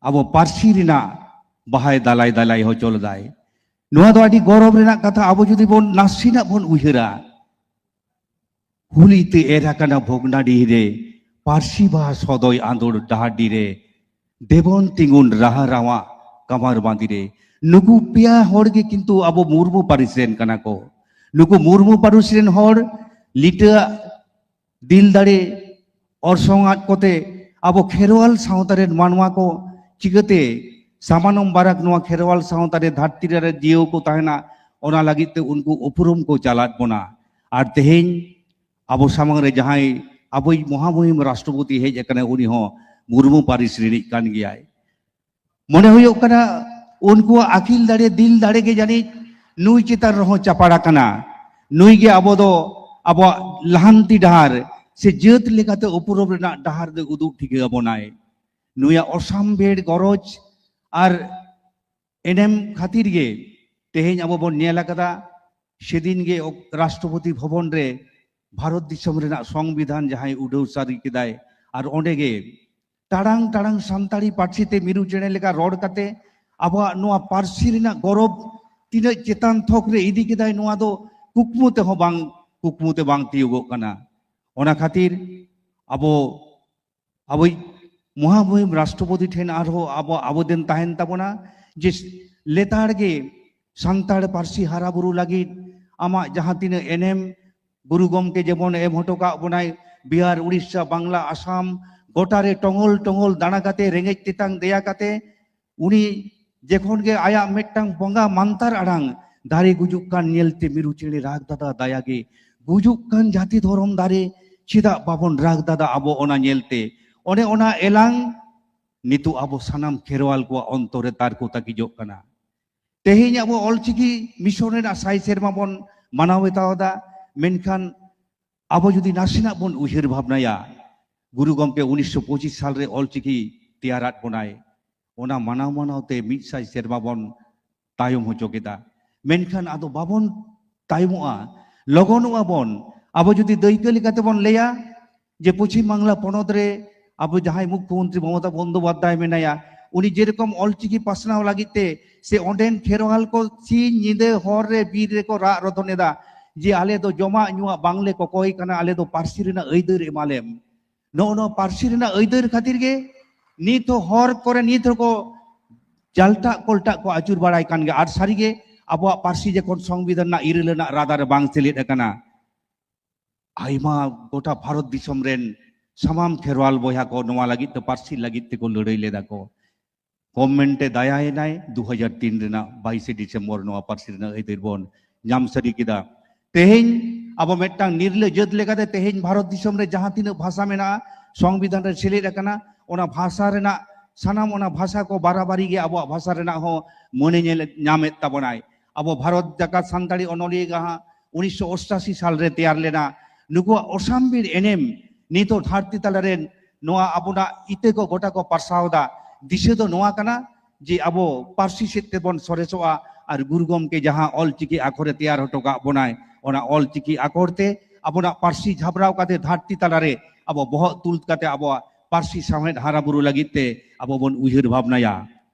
ᱟᱵᱚ ᱯᱟᱹᱨᱥᱤ ᱨᱮᱱᱟᱜ ᱵᱟᱦᱟᱭ ᱫᱟᱞᱟᱭ ᱫᱟᱞᱟᱭ ᱦᱚᱪᱚ ᱞᱮᱫᱟᱭ᱾ ᱱᱚᱣᱟ ᱫᱚ ᱟᱹᱰᱤ ᱜᱚᱨᱚᱵᱽ ᱨᱮᱱᱟᱜ ᱠᱟᱛᱷᱟ᱾ ᱟᱵᱚ ᱡᱩᱫᱤ ᱵᱚᱱ ᱱᱟᱥᱮᱱᱟᱜ ᱵᱚᱱ ᱩᱭᱦᱟᱹᱨᱟ, ᱦᱩᱞᱤ ᱛᱮ ᱮᱨ ᱟᱠᱟᱱᱟ ᱵᱷᱚᱜᱽᱱᱟᱰᱤᱦᱤ ᱨᱮ, ᱯᱟᱹᱨᱥᱤ ᱵᱟᱦᱟ ᱥᱚᱫᱚᱭ ᱟᱸᱫᱳᱲ ᱰᱟᱦᱟᱨᱰᱤ ᱨᱮ, ᱫᱮᱵᱚᱱ ᱛᱤᱸᱜᱩᱱ ᱨᱟᱦᱟ ᱨᱟᱣᱟᱜ ᱠᱟᱢᱟᱨ ᱵᱟᱸᱫᱤ ᱨᱮ, ᱱᱩᱠᱩ ᱯᱮᱭᱟ ᱦᱚᱲ ᱜᱮ ᱠᱤᱱᱛᱩ ᱟᱵᱚ ᱢᱩᱨᱢᱩ ᱯᱟᱹᱨᱤᱥ ᱨᱮᱱ ᱠᱟᱱᱟ ᱠᱚ᱾ ᱱᱩᱠᱩ ᱢᱩᱨᱢᱩ ᱯᱟᱹᱨᱤᱥ ᱨᱮᱱ ᱦᱚᱲ ᱞᱤᱴᱟᱹᱣᱟᱜ ᱫᱤᱞ ᱫᱟᱲᱮ ᱚᱨᱥᱚᱝ ᱟᱫ ᱠᱚᱛᱮ ᱟᱵᱚ ᱠᱷᱮᱨᱣᱟᱞ ᱥᱟᱶᱛᱟ ᱨᱮᱱ ᱢᱟᱱᱣᱟ ᱠᱚ ᱪᱤᱠᱟᱹᱛᱮ ᱥᱟᱢᱟᱱᱚᱢ ᱵᱟᱨᱟᱠ ᱱᱚᱣᱟ ᱠᱷᱮᱨᱣᱟᱞ ᱥᱟᱶᱛᱟ ᱨᱮ ᱫᱷᱟᱹᱨᱛᱤ ᱨᱮ ᱡᱤᱭᱟᱹᱣ ᱠᱚ ᱛᱟᱦᱮᱱᱟ, ᱚᱱᱟ ᱞᱟᱹᱜᱤᱫ ᱛᱮ ᱩᱱᱠᱩ ᱩᱯᱨᱩᱢ ᱠᱚ ᱪᱟᱞᱟᱫ ᱵᱚᱱᱟ᱾ ᱟᱨ ᱛᱮᱦᱮᱧ ᱟᱵᱚ ᱥᱟᱢᱟᱝ ᱨᱮ ᱡᱟᱦᱟᱸᱭ ᱟᱵᱚᱭᱤᱡ ᱢᱚᱦᱟᱢᱩᱦᱤᱢ ᱨᱟᱥᱴᱨᱚᱯᱚᱛᱤ ᱦᱮᱡ ᱟᱠᱟᱱᱟᱭ, ᱩᱱᱤ ᱦᱚᱸ ᱢᱩᱨᱢᱩ ᱯᱟᱹᱨᱤᱥ ᱨᱤᱱᱤᱡ ᱠᱟᱱ ᱜᱮᱭᱟᱭ᱾ ᱢᱚᱱᱮ ᱦᱩᱭᱩᱜ ᱠᱟᱱᱟ ᱩᱱᱠᱩᱣᱟᱜ ᱟᱹᱠᱤᱞ ᱫᱟᱲᱮ, ᱫᱤᱞ ᱫᱟᱲᱮ ᱜᱮ ᱡᱟᱹᱱᱤᱡ ᱱᱩᱭ ᱪᱮᱛᱟᱱ ᱨᱮᱦᱚᱸ ᱪᱟᱯᱟᱲ ᱟᱠᱟᱱᱟ᱾ ᱱᱩᱭ ᱜᱮ ᱟᱵᱚ ᱫᱚ ᱟᱵᱚᱣᱟᱜ ᱞᱟᱦᱟᱱᱛᱤ ᱰᱟᱦᱟᱨ ᱥᱮ ᱡᱟᱹᱛ ᱞᱮᱠᱟᱛᱮ ᱩᱯᱨᱩᱢ ᱨᱮᱱᱟᱜ ᱰᱟᱦᱟᱨ ᱫᱚ ᱩᱫᱩᱜ ᱴᱷᱤᱠᱟᱹ ᱟᱵᱚᱱᱟᱭ᱾ ᱱᱩᱭᱟᱜ ᱚᱥᱟᱢᱵᱷᱮᱲ ᱜᱚᱨᱚᱡᱽ ᱟᱨ ᱮᱱᱮᱢ ᱠᱷᱟᱹᱛᱤᱨ ᱜᱮ ᱛᱮᱦᱮᱧ ᱟᱵᱚ ᱵᱚᱱ ᱧᱮᱞ ᱟᱠᱟᱫᱟ, ᱥᱮᱫᱤᱱ ᱜᱮ ᱚᱠ-, ᱨᱟᱥᱴᱨᱚᱯᱚᱛᱤ ᱵᱷᱚᱵᱚᱱ ᱨᱮ ᱵᱷᱟᱨᱚᱛ ᱫᱤᱥᱚᱢ ᱨᱮᱱᱟᱜ ᱥᱚᱝᱵᱤᱫᱷᱟᱱ ᱡᱟᱦᱟᱸᱭ ᱩᱰᱟᱹᱣ ᱥᱟᱹᱨᱤ ᱠᱮᱫᱟᱭ, ᱟᱨ ᱚᱸᱰᱮ ᱜᱮ ᱴᱟᱲᱟᱝ ᱴᱟᱲᱟᱝ ᱥᱟᱱᱛᱟᱲᱤ ᱯᱟᱹᱨᱥᱤ ᱛᱮ ᱢᱤᱨᱩ ᱪᱮᱬᱮ ᱞᱮᱠᱟ ᱨᱚᱲ ᱠᱟᱛᱮ ᱟᱵᱚᱣᱟᱜ ᱱᱚᱣᱟ ᱯᱟᱹᱨᱥᱤ ᱨᱮᱱᱟᱜ ᱜᱚᱨᱚᱵᱽ ᱛᱤᱱᱟᱹᱜ ᱪᱮᱛᱟᱱ ᱛᱷᱚᱠ ᱨᱮ ᱤᱫᱤ ᱠᱮᱫᱟᱭ, ᱱᱚᱣᱟ ᱫᱚ ᱠᱩᱠᱢᱩ ᱛᱮᱦᱚᱸ ᱵᱟᱝ, ᱠᱩᱠᱢᱩ ᱛᱮ ᱵᱟᱝ ᱛᱤᱭᱳᱜᱚᱜ ᱠᱟᱱᱟ᱾ ᱚᱱᱟ ᱠᱷᱟᱹᱛᱤᱨ ᱟᱵᱚ ᱟᱵᱚᱭᱤᱡ ᱢᱚᱦᱟᱢᱩᱦᱤᱢ ᱨᱟᱥᱴᱨᱚᱯᱚᱛᱤ ᱴᱷᱮᱱ ᱟᱨᱦᱚᱸ ᱟᱵᱚ ᱟᱵᱮᱫᱚᱱ ᱛᱟᱦᱮᱱ ᱛᱟᱵᱚᱱᱟ ᱡᱮ ᱞᱮᱛᱟᱲ ᱜᱮ ᱥᱟᱱᱛᱟᱲ ᱯᱟᱹᱨᱥᱤ ᱦᱟᱨᱟ ᱵᱩᱨᱩ ᱞᱟᱹᱜᱤᱫ ᱟᱢᱟᱜ ᱡᱟᱦᱟᱸ ᱛᱤᱱᱟᱹᱜ ᱮᱱᱮᱢ ᱜᱩᱨᱩ ᱜᱚᱢᱠᱮ ᱡᱮᱢᱚᱱ ᱮᱢ ᱦᱚᱴᱚ ᱠᱟᱜ ᱵᱚᱱᱟᱭ, ᱵᱤᱦᱟᱨ, ᱩᱲᱤᱥᱥᱟ, ᱵᱟᱝᱞᱟ, ᱟᱥᱟᱢ, ᱜᱚᱴᱟ ᱨᱮ ᱴᱚᱝᱜᱚᱞ ᱴᱚᱝᱜᱚᱞ ᱫᱟᱬᱟ ᱠᱟᱛᱮ, ᱨᱮᱸᱜᱮᱡ ᱛᱮᱛᱟᱝ ᱫᱮᱭᱟ ᱠᱟᱛᱮ, ᱩᱱᱤ ᱡᱮᱠᱷᱚᱱ ᱜᱮ ᱟᱭᱟᱜ ᱢᱤᱫᱴᱟᱝ ᱵᱚᱸᱜᱟ ᱢᱟᱱᱛᱟᱨ ᱟᱲᱟᱝ, ᱫᱟᱨᱮ ᱜᱩᱡᱩᱜ ᱠᱟᱱ ᱧᱮᱞᱛᱮ ᱢᱤᱨᱩ ᱪᱮᱬᱮ ᱨᱟᱜᱽ ᱫᱟᱫᱟ ᱫᱟᱭᱟ ᱜᱮ, ᱜᱩᱡᱩᱜ ᱠᱟᱱ ᱡᱟᱹᱛᱤ ᱫᱷᱚᱨᱚᱢ ᱫᱟᱨᱮ ᱪᱮᱫᱟᱜ ᱵᱟᱵᱚᱱ ᱨᱟᱜᱽ ᱫᱟᱫᱟ ᱟᱵᱚ ᱚᱱᱟ ᱧᱮᱞᱛᱮ? ᱚᱱᱮ ᱚᱱᱟ ᱮᱞᱟᱝ ᱱᱤᱛᱚᱜ ᱟᱵᱚ ᱥᱟᱱᱟᱢ ᱠᱷᱮᱨᱣᱟᱞ ᱠᱚᱣᱟᱜ ᱚᱱᱛᱚᱨ ᱨᱮ ᱛᱟᱨᱠᱚ ᱛᱟᱹᱠᱤᱡᱚᱜ ᱠᱟᱱᱟ᱾ ᱛᱮᱦᱮᱧ ᱟᱵᱚ ᱚᱞᱪᱤᱠᱤ ᱢᱤᱥᱚᱱ ᱨᱮᱱᱟᱜ ᱥᱟᱭ ᱥᱮᱨᱢᱟ ᱵᱚᱱ ᱢᱟᱱᱟᱣ ᱵᱟᱛᱟᱣ ᱮᱫᱟ, ᱢᱮᱱᱠᱷᱟᱱ ᱟᱵᱚ ᱡᱩᱫᱤ ᱱᱟᱥᱮᱱᱟᱜ ᱵᱚᱱ ᱩᱭᱦᱟᱹᱨ ᱵᱷᱟᱵᱽᱱᱟᱭᱟ, ᱜᱩᱨᱩ ᱜᱚᱢᱠᱮ ᱩᱱᱤᱥᱥᱚ ᱯᱚᱸᱪᱤᱥ ᱥᱟᱞ ᱨᱮ ᱚᱞᱪᱤᱠᱤ ᱛᱮᱭᱟᱨᱟᱫ ᱵᱚᱱᱟᱭ, ᱚᱱᱟ ᱢᱟᱱᱟᱣ ᱢᱟᱱᱟᱣ ᱛᱮ ᱢᱤᱫ ᱥᱟᱭ ᱥᱮᱨᱢᱟ ᱵᱚᱱ ᱛᱟᱭᱚᱢ ᱦᱚᱪᱚ ᱠᱮᱫᱟ᱾ ᱢᱮᱱᱠᱷᱟᱱ ᱟᱫᱚ ᱵᱟᱵᱚᱱ ᱛᱟᱭᱚᱢᱚᱜᱼᱟ, ᱞᱚᱜᱚᱱᱚᱜᱼᱟ ᱵᱚᱱ᱾ ᱟᱵᱚ ᱡᱩᱫᱤ ᱫᱟᱹᱭᱠᱟᱹ ᱞᱮᱠᱟᱛᱮ ᱵᱚᱱ ᱞᱟᱹᱭᱟ ᱡᱮ ᱯᱚᱪᱷᱤᱢ ᱵᱟᱝᱞᱟ ᱯᱚᱱᱚᱛ ᱨᱮ ᱟᱵᱚ ᱡᱟᱦᱟᱸᱭ ᱢᱩᱠᱷᱭᱚᱢᱚᱱᱛᱨᱤ ᱢᱚᱢᱚᱛᱟ ᱵᱚᱱᱫᱳᱯᱟᱫᱽᱫᱷᱟᱭ ᱢᱮᱱᱟᱭᱟ, ᱩᱱᱤ ᱡᱮᱨᱚᱠᱚᱢ ᱚᱞᱪᱤᱠᱤ ᱯᱟᱥᱱᱟᱣ ᱞᱟᱹᱜᱤᱫ ᱛᱮ ᱥᱮ ᱚᱸᱰᱮᱱ ᱠᱷᱮᱨᱣᱟᱞ ᱠᱚ ᱥᱤᱧ ᱧᱤᱫᱟᱹ ᱦᱚᱨ ᱨᱮ ᱵᱤᱨ ᱨᱮᱠᱚ ᱨᱟᱜ ᱨᱚᱫᱚᱱ ᱮᱫᱟ ᱡᱮ ᱟᱞᱮ ᱫᱚ ᱡᱚᱢᱟᱜ ᱧᱩᱣᱟᱜ ᱵᱟᱝᱞᱮ ᱠᱚᱠᱚᱭ ᱠᱟᱱᱟ, ᱟᱞᱮ ᱫᱚ ᱯᱟᱹᱨᱥᱤ ᱨᱮᱱᱟᱜ ᱟᱹᱭᱫᱟᱹᱨ ᱮᱢᱟᱞᱮᱢ᱾ ᱱᱚᱜᱼᱚ ᱱᱚᱣᱟ ᱯᱟᱹᱨᱥᱤ ᱨᱮᱱᱟᱜ ᱟᱹᱭᱫᱟᱹᱨ ᱠᱷᱟᱹᱛᱤᱨ ᱜᱮ ᱱᱤᱛ ᱦᱚᱸ ᱦᱚᱨ ᱠᱚᱨᱮ ᱱᱤᱛ ᱦᱚᱸᱠᱚ ᱡᱟᱞᱴᱟᱜ ᱠᱚᱞᱴᱟᱜ ᱠᱚ ᱟᱹᱪᱩᱨ ᱵᱟᱲᱟᱭ ᱠᱟᱱ ᱜᱮᱭᱟ᱾ ᱟᱨ ᱥᱟᱹᱨᱤᱜᱮ ᱟᱵᱚᱣᱟᱜ ᱯᱟᱹᱨᱥᱤ ᱡᱚᱠᱷᱚᱱ ᱥᱚᱝᱵᱤᱫᱷᱟᱱ ᱨᱮᱱᱟᱜ ᱤᱨᱟᱹᱞ ᱟᱱᱟᱜ ᱨᱟᱫᱟ ᱨᱮ ᱵᱟᱝ ᱥᱮᱞᱮᱫ ᱟᱠᱟᱱᱟ, ᱟᱭᱢᱟ ᱜᱚᱴᱟ ᱵᱷᱟᱨᱚᱛ ᱫᱤᱥᱚᱢ ᱨᱮᱱ ᱥᱟᱱᱟᱢ ᱠᱷᱮᱨᱣᱟᱞ ᱵᱚᱭᱦᱟ ᱠᱚ ᱱᱚᱣᱟ ᱞᱟᱹᱜᱤᱫ ᱛᱮ, ᱯᱟᱹᱨᱥᱤ ᱞᱟᱹᱜᱤᱫ ᱛᱮᱠᱚ ᱞᱟᱹᱲᱦᱟᱹᱭ ᱞᱮᱫᱟ ᱠᱚ᱾ ᱜᱚᱵᱷᱢᱮᱱᱴ ᱮ ᱫᱟᱭᱟᱭᱮᱱᱟᱭ, ᱫᱩ ᱦᱟᱡᱟᱨ ᱛᱤᱱ ᱨᱮᱱᱟᱜ ᱵᱟᱭᱤᱥᱮ ᱰᱤᱥᱮᱢᱵᱚᱨ ᱱᱚᱣᱟ ᱯᱟᱹᱨᱥᱤ ᱨᱮᱱᱟᱜ ᱟᱹᱭᱫᱟᱹᱨ ᱵᱚᱱ ᱧᱟᱢ ᱥᱟᱹᱨᱤ ᱠᱮᱫᱟ᱾ ᱛᱮᱦᱮᱧ ᱟᱵᱚ ᱢᱤᱫᱴᱟᱝ ᱱᱤᱨᱞᱟᱹ ᱡᱟᱹᱛ ᱞᱮᱠᱟᱛᱮ ᱛᱮᱦᱮᱧ ᱵᱷᱟᱨᱚᱛ ᱫᱤᱥᱚᱢ ᱨᱮ ᱡᱟᱦᱟᱸ ᱛᱤᱱᱟᱹᱜ ᱵᱷᱟᱥᱟ ᱢᱮᱱᱟᱜᱼᱟ, ᱥᱚᱝᱵᱤᱫᱷᱟᱱ ᱨᱮ ᱥᱮᱞᱮᱫ ᱟᱠᱟᱱᱟ, ᱚᱱᱟ ᱵᱷᱟᱥᱟ ᱨᱮᱱᱟᱜ, ᱥᱟᱱᱟᱢ ᱚᱱᱟ ᱵᱷᱟᱥᱟ ᱠᱚ ᱵᱟᱨᱟᱵᱟᱨᱤ ᱜᱮ ᱟᱵᱚᱣᱟᱜ ᱵᱷᱟᱥᱟ ᱨᱮᱱᱟᱜ ᱦᱚᱸ ᱢᱟᱹᱱᱮ ᱧᱮᱞ ᱧᱟᱢᱮᱫ ᱛᱟᱵᱚᱱᱟᱭ᱾ ᱟᱵᱚ ᱵᱷᱟᱨᱚᱛ ᱡᱟᱠᱟᱛ ᱥᱟᱱᱛᱟᱲᱤ ᱚᱱᱚᱞᱤᱭᱟᱹ ᱜᱟᱦᱟ ᱩᱱᱤᱥᱥᱚ ᱚᱥᱴᱟᱥᱤ ᱥᱟᱞ ᱨᱮ ᱛᱮᱭᱟᱨ ᱞᱮᱱᱟ᱾ ᱱᱩᱠᱩᱣᱟᱜ ᱚᱥᱟᱢᱵᱷᱤᱲ ᱮᱱᱮᱢ ᱱᱤᱛᱚᱜ ᱫᱷᱟᱹᱨᱛᱤ ᱛᱟᱞᱟᱨᱮ ᱱᱚᱣᱟ ᱟᱵᱚᱱᱟᱜ ᱤᱛᱟᱹ ᱠᱚ ᱜᱚᱴᱟ ᱠᱚ ᱯᱟᱨᱥᱟᱣ ᱮᱫᱟ᱾ ᱫᱤᱥᱟᱹ ᱫᱚ ᱱᱚᱣᱟ ᱠᱟᱱᱟ ᱡᱮ ᱟᱵᱚ ᱯᱟᱹᱨᱥᱤ ᱥᱮᱫ ᱛᱮᱵᱚᱱ ᱥᱚᱨᱮᱥᱚᱜᱼᱟ ᱟᱨ ᱜᱩᱨᱩ ᱜᱚᱢᱠᱮ ᱡᱟᱦᱟᱸ ᱚᱞ ᱪᱤᱠᱤ ᱟᱠᱷᱚᱨᱮ ᱛᱮᱭᱟᱨ ᱦᱚᱴᱚ ᱠᱟᱜ ᱵᱚᱱᱟᱭ, ᱚᱱᱟ ᱚᱞ ᱪᱤᱠᱤ ᱟᱠᱷᱚᱨ ᱛᱮ ᱟᱵᱚᱱᱟᱜ ᱯᱟᱹᱨᱥᱤ ᱡᱷᱟᱵᱽᱨᱟᱣ ᱠᱟᱛᱮ ᱫᱷᱟᱹᱨᱛᱤ ᱛᱟᱞᱟᱨᱮ ᱟᱵᱚ ᱵᱚᱦᱚᱜ ᱛᱩᱞ ᱠᱟᱛᱮ ᱟᱵᱚᱣᱟᱜ ᱯᱟᱹᱨᱥᱤ ᱥᱟᱶᱦᱮᱫ ᱦᱟᱨᱟ ᱵᱩᱨᱩ ᱞᱟᱹᱜᱤᱫ ᱛᱮ ᱟᱵᱚ ᱵᱚᱱ ᱩᱭᱦᱟᱹᱨ ᱵᱷᱟᱵᱽᱱᱟᱭᱟ᱾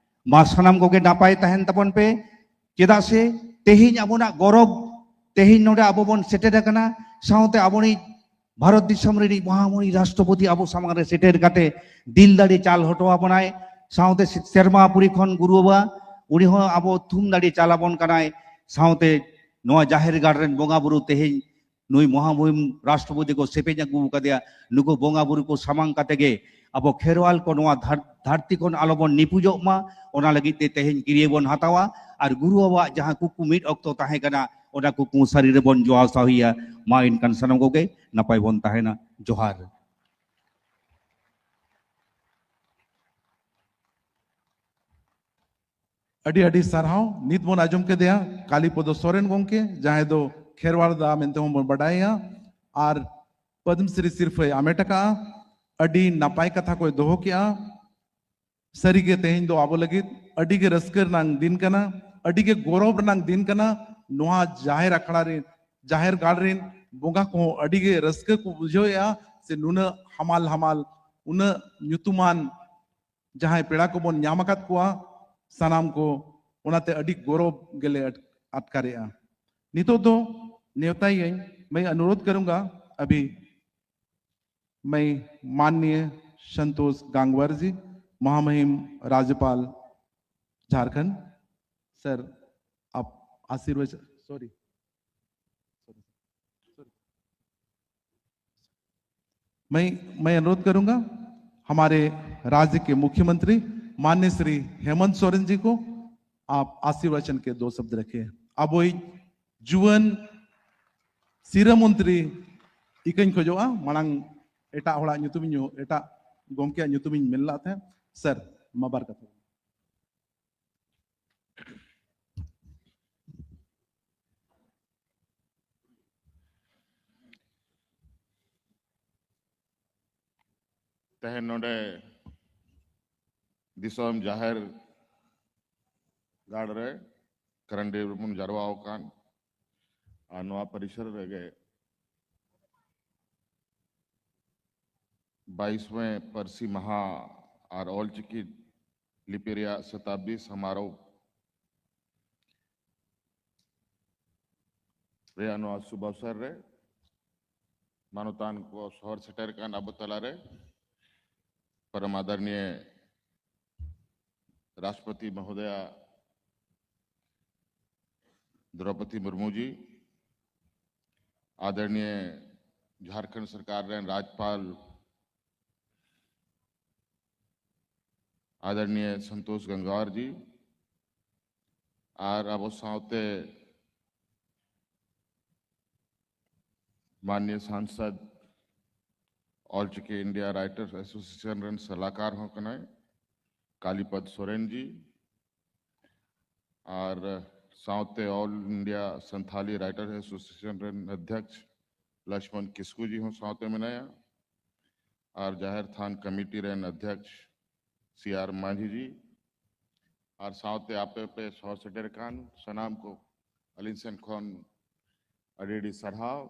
ᱢᱟ ᱥᱟᱱᱟᱢ ᱠᱚᱜᱮ ᱱᱟᱯᱟᱭ ᱛᱟᱦᱮᱱ ᱛᱟᱵᱚᱱ ᱯᱮ, ᱪᱮᱫᱟᱜ ᱥᱮ ᱛᱮᱦᱮᱧ ᱟᱵᱚᱱᱟᱜ ᱜᱚᱨᱚᱵᱽ, ᱛᱮᱦᱮᱧ ᱱᱚᱰᱮ ᱟᱵᱚ ᱵᱚᱱ ᱥᱮᱴᱮᱨ ᱟᱠᱟᱱᱟ, ᱥᱟᱶᱛᱮ ᱟᱵᱚᱱᱤᱡ ᱵᱷᱟᱨᱚᱛ ᱫᱤᱥᱚᱢ ᱨᱤᱱᱤᱡ ᱢᱚᱦᱟᱢᱩᱱᱤ ᱨᱟᱥᱴᱨᱚᱯᱚᱛᱤ ᱟᱵᱚ ᱥᱟᱢᱟᱝ ᱨᱮ ᱥᱮᱴᱮᱨ ᱠᱟᱛᱮ ᱫᱤᱞ ᱫᱟᱲᱮ ᱪᱟᱞ ᱦᱚᱴᱚ ᱟᱵᱚᱱᱟᱭ, ᱥᱟᱶᱛᱮ ᱥᱮ-, ᱥᱮᱨᱢᱟᱯᱩᱨᱤ ᱠᱷᱚᱱ ᱜᱩᱨᱩ ᱵᱟᱵᱟ, ᱩᱱᱤ ᱦᱚᱸ ᱟᱵᱚ ᱛᱷᱩᱢ ᱫᱟᱲᱮ ᱪᱟᱞ ᱟᱵᱚᱱ ᱠᱟᱱᱟᱭ, ᱥᱟᱶᱛᱮ ᱱᱚᱣᱟ ᱡᱟᱦᱮᱨ ᱜᱟᱲ ᱨᱮᱱ ᱵᱚᱸᱜᱟ ᱵᱩᱨᱩ ᱛᱮᱦᱮᱧ ᱱᱩᱭ ᱢᱚᱦᱟᱢᱩᱦᱤᱢ ᱨᱟᱥᱴᱨᱚᱯᱚᱛᱤ ᱠᱚ ᱥᱮᱯᱮᱧ ᱟᱹᱜᱩ ᱟᱠᱟᱫᱮᱭᱟ᱾ ᱱᱩᱠᱩ ᱵᱚᱸᱜᱟ ᱵᱩᱨᱩ ᱠᱚ ᱥᱟᱢᱟᱝ ᱠᱟᱛᱮ ᱜᱮ ᱟᱵᱚ ᱠᱷᱮᱨᱣᱟᱞ ᱠᱚ ᱱᱚᱣᱟ ᱫᱷᱟᱨ-, ᱫᱷᱟᱹᱨᱛᱤ ᱠᱷᱚᱱ ᱟᱞᱚᱵᱚᱱ ᱱᱤᱯᱩᱡᱚᱜ ᱢᱟ, ᱚᱱᱟ ᱞᱟᱹᱜᱤᱫ ᱛᱮ ᱛᱮᱦᱮᱧ ᱠᱤᱨᱭᱟᱹ ᱵᱚᱱ ᱦᱟᱛᱟᱣᱟ ᱟᱨ ᱜᱩᱨᱩ ᱵᱟᱵᱟᱣᱟᱜ ᱡᱟᱦᱟᱸ ᱠᱩᱠᱢᱩ ᱢᱤᱫ ᱚᱠᱛᱚ ᱛᱟᱦᱮᱸ ᱠᱟᱱᱟ, ᱚᱱᱟ ᱠᱩᱠᱢᱩ ᱥᱟᱹᱨᱤ ᱨᱮᱵᱚᱱ ᱡᱚᱦᱟᱨ ᱥᱟᱹᱦᱤᱭᱟ᱾ ᱢᱟ ᱮᱱᱠᱷᱟᱱ ᱥᱟᱱᱟᱢ ᱠᱚᱜᱮ ᱱᱟᱯᱟᱭ ᱵᱚᱱ ᱛᱟᱦᱮᱱᱟ᱾ ᱡᱚᱦᱟᱨ᱾ ᱟᱹᱰᱤ ᱟᱹᱰᱤ ᱥᱟᱨᱦᱟᱣ᱾ ᱱᱤᱛ ᱵᱚᱱ ᱟᱸᱡᱚᱢ ᱠᱮᱫᱮᱭᱟ ᱠᱟᱞᱤᱯᱚᱫᱚ ᱥᱚᱨᱮᱱ ᱜᱚᱢᱠᱮ, ᱡᱟᱦᱟᱸᱭ ᱫᱚ ᱠᱷᱮᱨᱣᱟᱲ ᱫᱟ ᱢᱮᱱᱛᱮ ᱦᱚᱸ ᱵᱚᱱ ᱵᱟᱰᱟᱭᱮᱭᱟ ᱟᱨ ᱯᱚᱫᱽᱢ ᱥᱨᱤ ᱥᱤᱨᱯᱷᱟᱹᱭ ᱟᱢᱮᱴ ᱟᱠᱟᱫᱼᱟ᱾ ᱟᱹᱰᱤ ᱱᱟᱯᱟᱭ ᱠᱟᱛᱷᱟ ᱠᱚᱭ ᱫᱚᱦᱚ ᱠᱮᱜᱼᱟ᱾ ᱥᱟᱹᱨᱤᱜᱮ ᱛᱮᱦᱮᱧ ᱫᱚ ᱟᱵᱚ ᱞᱟᱹᱜᱤᱫ ᱟᱹᱰᱤ ᱜᱮ ᱨᱟᱹᱥᱠᱟᱹ ᱨᱮᱱᱟᱜ ᱫᱤᱱ ᱠᱟᱱᱟ, ᱟᱹᱰᱤ ᱜᱮ ᱜᱚᱨᱚᱵᱽ ᱨᱮᱱᱟᱜ ᱫᱤᱱ ᱠᱟᱱᱟ᱾ ᱱᱚᱣᱟ ᱡᱟᱦᱮᱨ ᱟᱠᱷᱲᱟ ᱨᱮ, ᱡᱟᱦᱮᱨ ᱜᱟᱲ ᱨᱮᱱ ᱵᱚᱸᱜᱟ ᱠᱚᱦᱚᱸ ᱟᱹᱰᱤ ᱜᱮ ᱨᱟᱹᱥᱠᱟᱹ ᱠᱚ ᱵᱩᱡᱷᱟᱹᱣᱮᱫᱼᱟ ᱥᱮ ᱱᱩᱱᱟᱹᱜ ᱦᱟᱢᱟᱞ ᱦᱟᱢᱟᱞ, ᱩᱱᱟᱹᱜ ᱧᱩᱛᱩᱢᱟᱱ ᱡᱟᱦᱟᱸᱭ ᱯᱮᱲᱟ ᱠᱚᱵᱚᱱ ᱧᱟᱢ ᱟᱠᱟᱫ ᱠᱚᱣᱟ ᱥᱟᱱᱟᱢ ᱠᱚ, ᱚᱱᱟᱛᱮ ᱟᱹᱰᱤ ᱜᱚᱨᱚᱵᱽ ᱜᱮᱞᱮ ᱟᱴ-, ᱟᱴᱠᱟᱨᱮᱜᱼᱟ᱾ ᱱᱤᱛᱚᱜ ᱫᱚ ᱱᱮᱣᱛᱟᱭᱟᱹᱧ, मैं अनुरोध करूंगा अभी मैं माननीय संतोष गांगवार जी, महामहिम राज्यपाल झारखंड। सर, आप आशीर्वचन, सॉरी, मैं, मैं अनुरोध करूंगा हमारे राज्य के मुख्यमंत्री माननीय श्री हेमंत सोरेन जी को, आप आशीर्वचन के दो शब्द रखें। ᱟᱵᱚᱭᱤᱡ ᱡᱩᱣᱟᱹᱱ ᱥᱤᱨᱟᱹ ᱢᱚᱱᱛᱨᱤ ᱤᱠᱟᱹᱧ ᱠᱷᱚᱡᱚᱜᱼᱟ, ᱢᱟᱲᱟᱝ ᱮᱴᱟᱜ ᱦᱚᱲᱟᱜ ᱧᱩᱛᱩᱢᱤᱧ, ᱮᱴᱟᱜ ᱜᱚᱢᱠᱮᱭᱟᱜ ᱧᱩᱛᱩᱢᱤᱧ ᱢᱮᱱ ᱞᱟᱜ ᱛᱟᱦᱮᱸᱫ᱾ ᱥᱟᱨ, ᱢᱟ ᱵᱟᱨ ᱠᱟᱛᱷᱟ᱾ ᱛᱮᱦᱮᱧ ᱱᱚᱰᱮ ᱫᱤᱥᱚᱢ ᱡᱟᱦᱮᱨ ᱜᱟᱲ ᱨᱮ ᱠᱨᱟᱱᱰᱤ ᱨᱮᱵᱚᱱ ᱡᱟᱨᱣᱟ ᱟᱠᱟᱱ, ᱟᱨ ᱱᱚᱣᱟ ᱯᱚᱨᱤᱥᱚᱨ ᱨᱮᱜᱮ ᱵᱟᱭᱤᱥ ᱢᱮ ᱯᱟᱹᱨᱥᱤ ᱢᱟᱦᱟ ᱟᱨ ᱚᱞᱪᱤᱠᱤ ᱞᱤᱯᱤ ᱨᱮᱭᱟᱜ ᱥᱚᱛᱟᱵᱫᱤ ᱥᱚᱢᱟᱨᱳᱦ ᱨᱮᱭᱟᱜ ᱱᱚᱣᱟ ᱥᱩᱵ ᱚᱵᱥᱚᱨ ᱨᱮ ᱢᱟᱱᱚᱛᱟᱱ ᱠᱚ ᱥᱚᱦᱚᱨ ᱥᱮᱴᱮᱨ ᱠᱟᱱ ᱟᱵᱚ ᱛᱟᱞᱟᱨᱮ ᱯᱚᱨᱚᱢ ᱟᱫᱚᱨᱱᱤᱭ ᱨᱟᱥᱴᱨᱚᱯᱚᱛᱤ ᱢᱚᱦᱳᱫᱚᱭᱟ ᱫᱨᱚᱯᱚᱫᱤ ᱢᱩᱨᱢᱩ ᱡᱤ, ᱟᱫᱚᱨᱱᱤᱭ ᱡᱷᱟᱨᱠᱷᱚᱸᱰ ᱥᱚᱨᱠᱟᱨ ᱨᱮᱱ ᱨᱟᱡᱽᱯᱟᱞ ᱟᱫᱚᱨᱱᱤᱭ ᱥᱚᱱᱛᱳᱥ ᱜᱟᱝᱜᱟᱨ ᱡᱤ, ᱟᱨ ᱟᱵᱚ ᱥᱟᱶᱛᱮ ᱢᱟᱱᱱᱤᱭ ᱥᱟᱝᱥᱚᱫ, ᱚᱞᱪᱤᱠᱤ ᱤᱱᱰᱤᱭᱟ ᱨᱟᱭᱴᱟᱨᱥ ᱮᱥᱳᱥᱤᱭᱮᱥᱚᱱ ᱨᱮᱱ ᱥᱟᱞᱟᱠᱟᱨ ᱦᱚᱸ ᱠᱟᱱᱟᱭ ᱠᱟᱞᱤᱯᱚᱫ ᱥᱚᱨᱮᱱ ᱡᱤ, ᱟᱨ ᱥᱟᱶᱛᱮ all India Santali writers association ᱨᱮᱱ ᱚᱫᱷᱭᱚᱠᱥ ᱞᱚᱠᱥᱢᱚᱱ ᱠᱤᱥᱠᱩ ᱡᱤ ᱦᱚᱸ ᱥᱟᱶᱛᱮ ᱢᱮᱱᱟᱭᱟ, ᱟᱨ ᱡᱟᱦᱮᱨ ᱛᱷᱟᱱ ᱠᱚᱢᱤᱴᱤ ᱨᱮᱱ ᱚᱫᱷᱭᱚᱠᱥ ᱥᱤ ᱟᱨ ᱢᱟᱹᱡᱷᱤ ᱡᱤ, ᱟᱨ ᱥᱟᱶᱛᱮ ᱟᱯᱮ ᱯᱮ ᱥᱚᱦᱚᱨ ᱥᱮᱴᱮᱨ ᱟᱠᱟᱱ ᱥᱟᱱᱟᱢ ᱠᱚ ᱟᱹᱞᱤᱧ ᱥᱮᱱ ᱠᱷᱚᱱ ᱟᱹᱰᱤ ᱟᱹᱰᱤ ᱥᱟᱨᱦᱟᱣ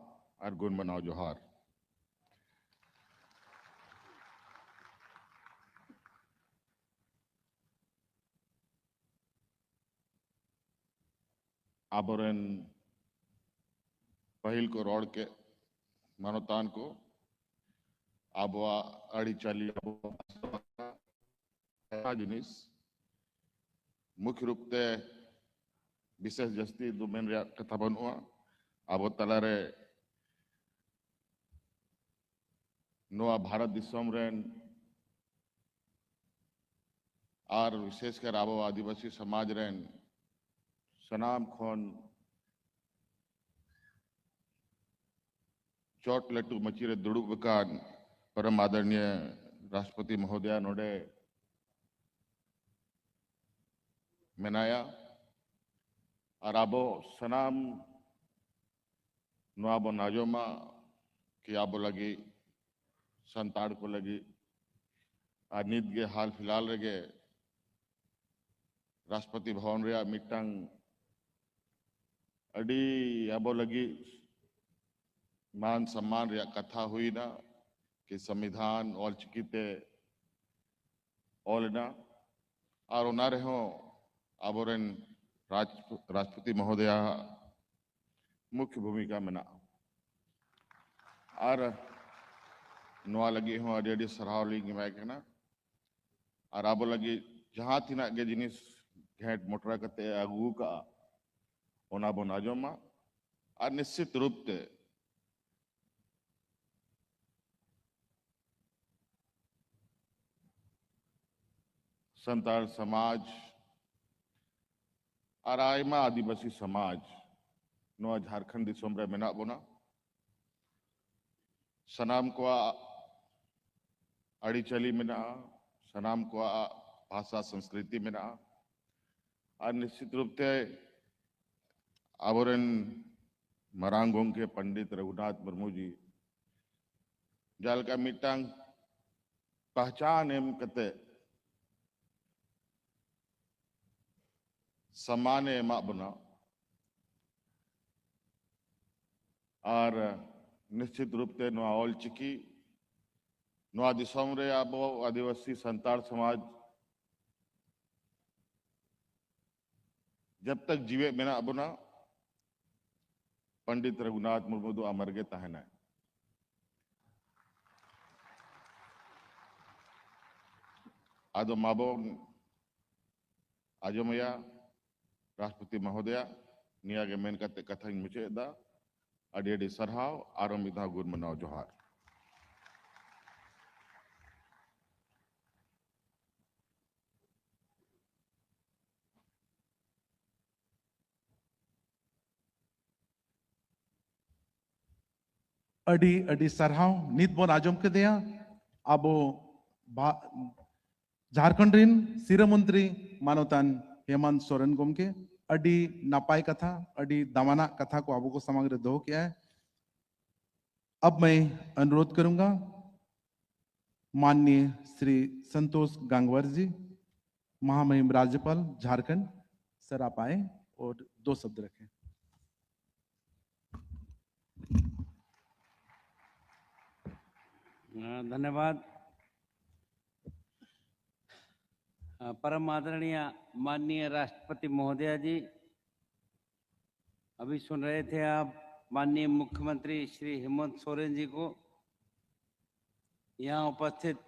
ᱟᱨ ᱜᱩᱱ ᱢᱟᱱᱟᱣ ᱡᱚᱦᱟᱨ᱾ ᱟᱵᱚᱨᱮᱱ ᱯᱟᱹᱦᱤᱞ ᱠᱚ ᱨᱚᱲ ᱠᱮᱫ ᱢᱟᱱᱚᱛᱟᱱ ᱠᱚ, ᱟᱵᱚᱣᱟᱜ ᱟᱹᱨᱤᱪᱟᱹᱞᱤ, ᱟᱵᱚᱣᱟᱜ ᱡᱤᱱᱤᱥ ᱢᱩᱠᱷ ᱨᱩᱯ ᱛᱮ ᱵᱤᱥᱮᱥ ᱡᱟᱹᱥᱛᱤ ᱫᱚ ᱢᱮᱱ ᱨᱮᱭᱟᱜ ᱠᱟᱛᱷᱟ ᱵᱟᱹᱱᱩᱜᱼᱟ᱾ ᱟᱵᱚ ᱛᱟᱞᱟᱨᱮ ᱱᱚᱣᱟ ᱵᱷᱟᱨᱚᱛ ᱫᱤᱥᱚᱢ ᱨᱮᱱ ᱟᱨ ᱵᱤᱥᱮᱥ ᱠᱟᱨ ᱟᱵᱚ ᱟᱹᱫᱤᱵᱟᱹᱥᱤ ᱥᱚᱢᱟᱡᱽ ᱨᱮᱱ ᱥᱟᱱᱟᱢ ᱠᱷᱚᱱ ᱪᱚᱴ ᱞᱟᱹᱴᱩ ᱢᱟᱹᱪᱤ ᱨᱮ ᱫᱩᱲᱩᱵ ᱟᱠᱟᱱ ᱯᱚᱨᱚᱢ ᱟᱫᱚᱨᱱᱤᱭᱚ ᱨᱟᱥᱴᱨᱚᱯᱚᱛᱤ ᱢᱚᱦᱳᱫᱚᱭᱟ ᱱᱚᱰᱮ ᱢᱮᱱᱟᱭᱟ᱾ ᱟᱨ ᱟᱵᱚ ᱥᱟᱱᱟᱢ ᱱᱚᱣᱟ ᱵᱚᱱ ᱟᱸᱡᱚᱢᱟ ᱠᱤ ᱟᱵᱚ ᱞᱟᱹᱜᱤᱫ, ᱥᱟᱱᱛᱟᱲ ᱠᱚ ᱞᱟᱹᱜᱤᱫ, ᱟᱨ ᱱᱤᱛ ᱜᱮ ᱦᱟᱞ ᱯᱷᱤᱞᱦᱟᱞ ᱨᱮᱜᱮ ᱨᱟᱥᱴᱨᱚᱯᱚᱛᱤ ᱵᱷᱚᱵᱚᱱ ᱨᱮᱭᱟᱜ ᱢᱤᱫᱴᱟᱝ ᱟᱹᱰᱤ ᱟᱵᱚ ᱞᱟᱹᱜᱤᱫ ᱢᱟᱱ ᱥᱚᱢᱢᱟᱱ ᱨᱮᱭᱟᱜ ᱠᱟᱛᱷᱟ ᱦᱩᱭᱱᱟ ᱠᱤ ᱥᱚᱝᱵᱤᱫᱷᱟᱱ ᱚᱞᱪᱤᱠᱤ ᱛᱮ ᱚᱞ ᱮᱱᱟ᱾ ᱟᱨ ᱚᱱᱟ ᱨᱮᱦᱚᱸ ᱟᱵᱚᱨᱮᱱ ᱨᱟᱡᱽ-, ᱨᱟᱥᱴᱨᱚᱯᱚᱛᱤ ᱢᱚᱦᱳᱫᱚᱭᱟ ᱢᱩᱠᱷᱭᱚ ᱵᱷᱩᱢᱤᱠᱟ ᱢᱮᱱᱟᱜᱼᱟ᱾ ᱟᱨ ᱱᱚᱣᱟ ᱞᱟᱹᱜᱤᱫ ᱦᱚᱸ ᱟᱹᱰᱤ ᱟᱹᱰᱤ ᱥᱟᱨᱦᱟᱣ ᱞᱤᱧ ᱮᱢᱟᱭ ᱠᱟᱱᱟ᱾ ᱟᱨ ᱟᱵᱚ ᱞᱟᱹᱜᱤᱫ ᱡᱟᱦᱟᱸ ᱛᱤᱱᱟᱹᱜ ᱜᱮ ᱡᱤᱱᱤᱥ ᱜᱷᱮᱸᱴ ᱢᱚᱴᱨᱟ ᱠᱟᱛᱮ ᱮ ᱟᱹᱜᱩ ᱟᱠᱟᱫᱼᱟ, ᱚᱱᱟ ᱵᱚᱱ ᱟᱸᱡᱚᱢᱟ᱾ ᱟᱨ ᱱᱤᱥᱪᱤᱛ ᱨᱩᱯ ᱛᱮ ᱥᱟᱱᱛᱟᱲ ᱥᱚᱢᱟᱡᱽ ᱟᱨ ᱟᱭᱢᱟ ᱟᱹᱫᱤᱵᱟᱹᱥᱤ ᱥᱚᱢᱟᱡᱽ ᱱᱚᱣᱟ ᱡᱷᱟᱲᱠᱷᱚᱸᱰ ᱫᱤᱥᱚᱢ ᱨᱮ ᱢᱮᱱᱟᱜ ᱵᱚᱱᱟ᱾ ᱥᱟᱱᱟᱢ ᱠᱚᱣᱟᱜ ᱟᱹᱨᱤᱪᱟᱹᱞᱤ ᱢᱮᱱᱟᱜᱼᱟ, ᱥᱟᱱᱟᱢ ᱠᱚᱣᱟᱜ ᱵᱷᱟᱥᱟ ᱥᱚᱝᱥᱠᱨᱤᱛᱤ ᱢᱮᱱᱟᱜᱼᱟ᱾ ᱟᱨ ᱱᱤᱥᱪᱤᱛ ᱨᱩᱯ ᱛᱮ ᱟᱵᱚᱨᱮᱱ ᱢᱟᱨᱟᱝ ᱜᱚᱢᱠᱮ ᱯᱚᱱᱰᱤᱛ ᱨᱚᱜᱷᱩᱱᱟᱛᱷ ᱢᱩᱨᱢᱩ ᱡᱤ ᱡᱟᱦᱟᱸ ᱞᱮᱠᱟ ᱢᱤᱫᱴᱟᱝ ᱯᱟᱦᱪᱟᱱ ᱮᱢ ᱠᱟᱛᱮ ᱥᱚᱢᱢᱟᱱᱮ ᱮᱢᱟᱜ ᱵᱚᱱᱟ, ᱟᱨ ᱱᱤᱥᱪᱤᱛ ᱨᱩᱯ ᱛᱮ ᱱᱚᱣᱟ ᱚᱞᱪᱤᱠᱤ ᱱᱚᱣᱟ ᱫᱤᱥᱚᱢ ᱨᱮ ᱟᱵᱚ ᱟᱹᱫᱤᱵᱟᱹᱥᱤ ᱥᱟᱱᱛᱟᱲ ᱥᱚᱢᱟᱡᱽ ᱡᱟᱵ ᱛᱟᱠ ᱡᱤᱣᱮᱫ ᱢᱮᱱᱟᱜ ᱵᱚᱱᱟ, ᱯᱚᱱᱰᱤᱛ ᱨᱚᱜᱷᱩᱱᱟᱛᱷ ᱢᱩᱨᱢᱩ ᱫᱚ ᱟᱢᱟᱨ ᱜᱮ ᱛᱟᱦᱮᱱᱟᱭ᱾ ᱟᱫᱚ ᱢᱟᱵᱚᱱ ᱟᱸᱡᱚᱢᱮᱭᱟ ᱨᱟᱥᱴᱨᱚᱯᱚᱛᱤ ᱢᱚᱦᱳᱫᱚᱭᱟ᱾ ᱱᱤᱭᱟᱹ ᱜᱮ ᱢᱮᱱ ᱠᱟᱛᱮ ᱠᱟᱛᱷᱟᱧ ᱢᱩᱪᱟᱹᱫ ᱮᱫᱟ᱾ ᱟᱹᱰᱤ ᱟᱹᱰᱤ ᱥᱟᱨᱦᱟᱣ, ᱟᱨᱚ ᱢᱤᱫ ᱫᱷᱟᱣ ᱜᱩᱱ ᱢᱟᱱᱟᱣ ᱡᱚᱦᱟᱨ᱾ ᱟᱹᱰᱤ ᱟᱹᱰᱤ ᱥᱟᱨᱦᱟᱣ᱾ ᱱᱤᱛ ᱵᱚᱱ ᱟᱸᱡᱚᱢ ᱠᱮᱫᱮᱭᱟ ᱟᱵᱚ ᱵᱷᱟ-, ᱡᱷᱟᱲᱠᱷᱚᱸᱰ ᱨᱤᱱ ᱥᱤᱨᱟᱹ ᱢᱚᱱᱛᱨᱤ ᱢᱟᱱᱚᱛᱟᱱ ᱦᱮᱢᱟᱱᱛ ᱥᱚᱨᱮᱱ ᱜᱚᱢᱠᱮ᱾ ᱟᱹᱰᱤ ᱱᱟᱯᱟᱭ ᱠᱟᱛᱷᱟ, ᱟᱹᱰᱤ ᱫᱟᱢᱟᱱᱟᱜ ᱠᱟᱛᱷᱟ ᱠᱚ ᱟᱵᱚ ᱠᱚ ᱥᱟᱢᱟᱝ ᱨᱮ ᱫᱚᱦᱚ ᱠᱮᱜᱼᱟᱭ᱾ अब मैं अनुरोध करूंगा माननीय श्री संतोष गंगवार जी, महामहिम राज्यपाल झारखंड, सर आप आए और दो शब्द रखें। अ, धन्यवाद। अ, परम आदरणीय माननीय राष्ट्रपति महोदया जी, अभी सुन रहे थे आप माननीय मुख्यमंत्री श्री हेमंत सोरेन जी को। यहाँ उपस्थित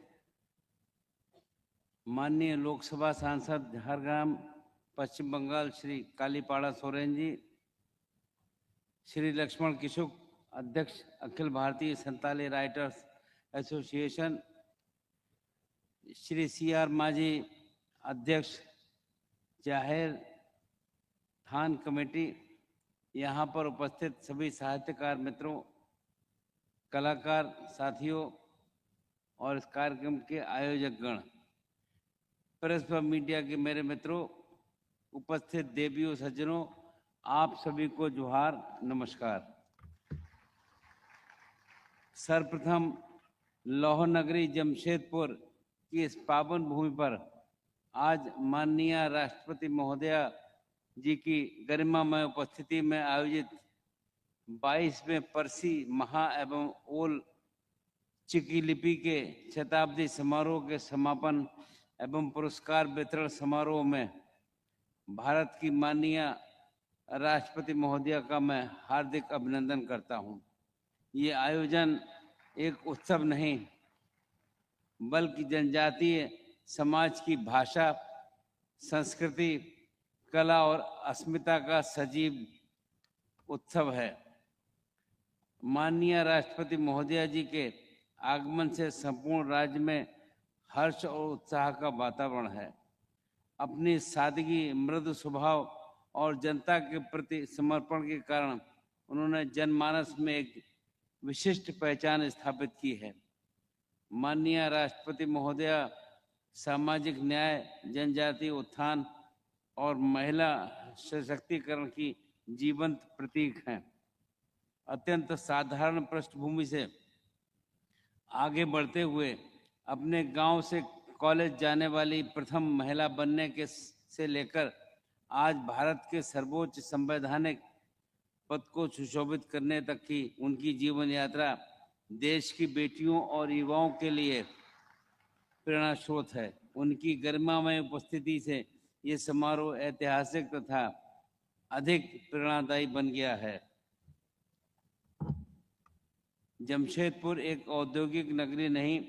माननीय लोकसभा सांसद झारग्राम पश्चिम बंगाल श्री कालीपाड़ा सोरेन जी, श्री लक्ष्मण किशुक, अध्यक्ष अखिल भारतीय Santali writers association, Shri C R Majhi, अध्यक्ष जाहिर थान कमेटी, यहाँ पर उपस्थित सभी साहित्यकार मित्रों, कलाकार साथियों और इस कार्यक्रम के आयोजक गण, प्रेस व मीडिया के मेरे मित्रों, उपस्थित देवियों सज्जनों, आप सभी को जोहार, नमस्कार। सर्वप्रथम लौह नगरी जमशेदपुर की इस पावन भूमि पर आज माननीय राष्ट्रपति महोदया जी की गरिमामय उपस्थिति में आयोजित बाईसवें पर्सी महा एवं ओल चिकी लिपि के शताब्दी समारोह के समापन एवं पुरस्कार वितरण समारोह में भारत की माननीय राष्ट्रपति महोदया का मैं हार्दिक अभिनंदन करता हूं। ये आयोजन एक उत्सव नहीं, बल्कि जनजातीय समाज की भाषा, संस्कृति, कला और अस्मिता का सजीव उत्सव है। माननीय राष्ट्रपति महोदया जी के आगमन से संपूर्ण राज्य में हर्ष और उत्साह का वातावरण है। अपनी सादगी, मृदु स्वभाव और जनता के प्रति समर्पण के कारण उन्होंने जनमानस में एक विशिष्ट पहचान स्थापित की है। माननीय राष्ट्रपति महोदया सामाजिक न्याय, जनजातीय उत्थान और महिला सशक्तिकरण की जीवंत प्रतीक हैं। अत्यंत साधारण पृष्ठभूमि से आगे बढ़ते हुए अपने गांव से कॉलेज जाने वाली प्रथम महिला बनने के से लेकर आज भारत के सर्वोच्च संवैधानिक पद को सुशोभित करने तक की उनकी जीवन यात्रा देश की बेटियों और युवाओं के लिए प्रेरणा स्रोत है। उनकी गरिमामय उपस्थिति से ये समारोह ऐतिहासिक तथा अधिक प्रेरणादायी बन गया है। जमशेदपुर एक औद्योगिक नगरी नहीं,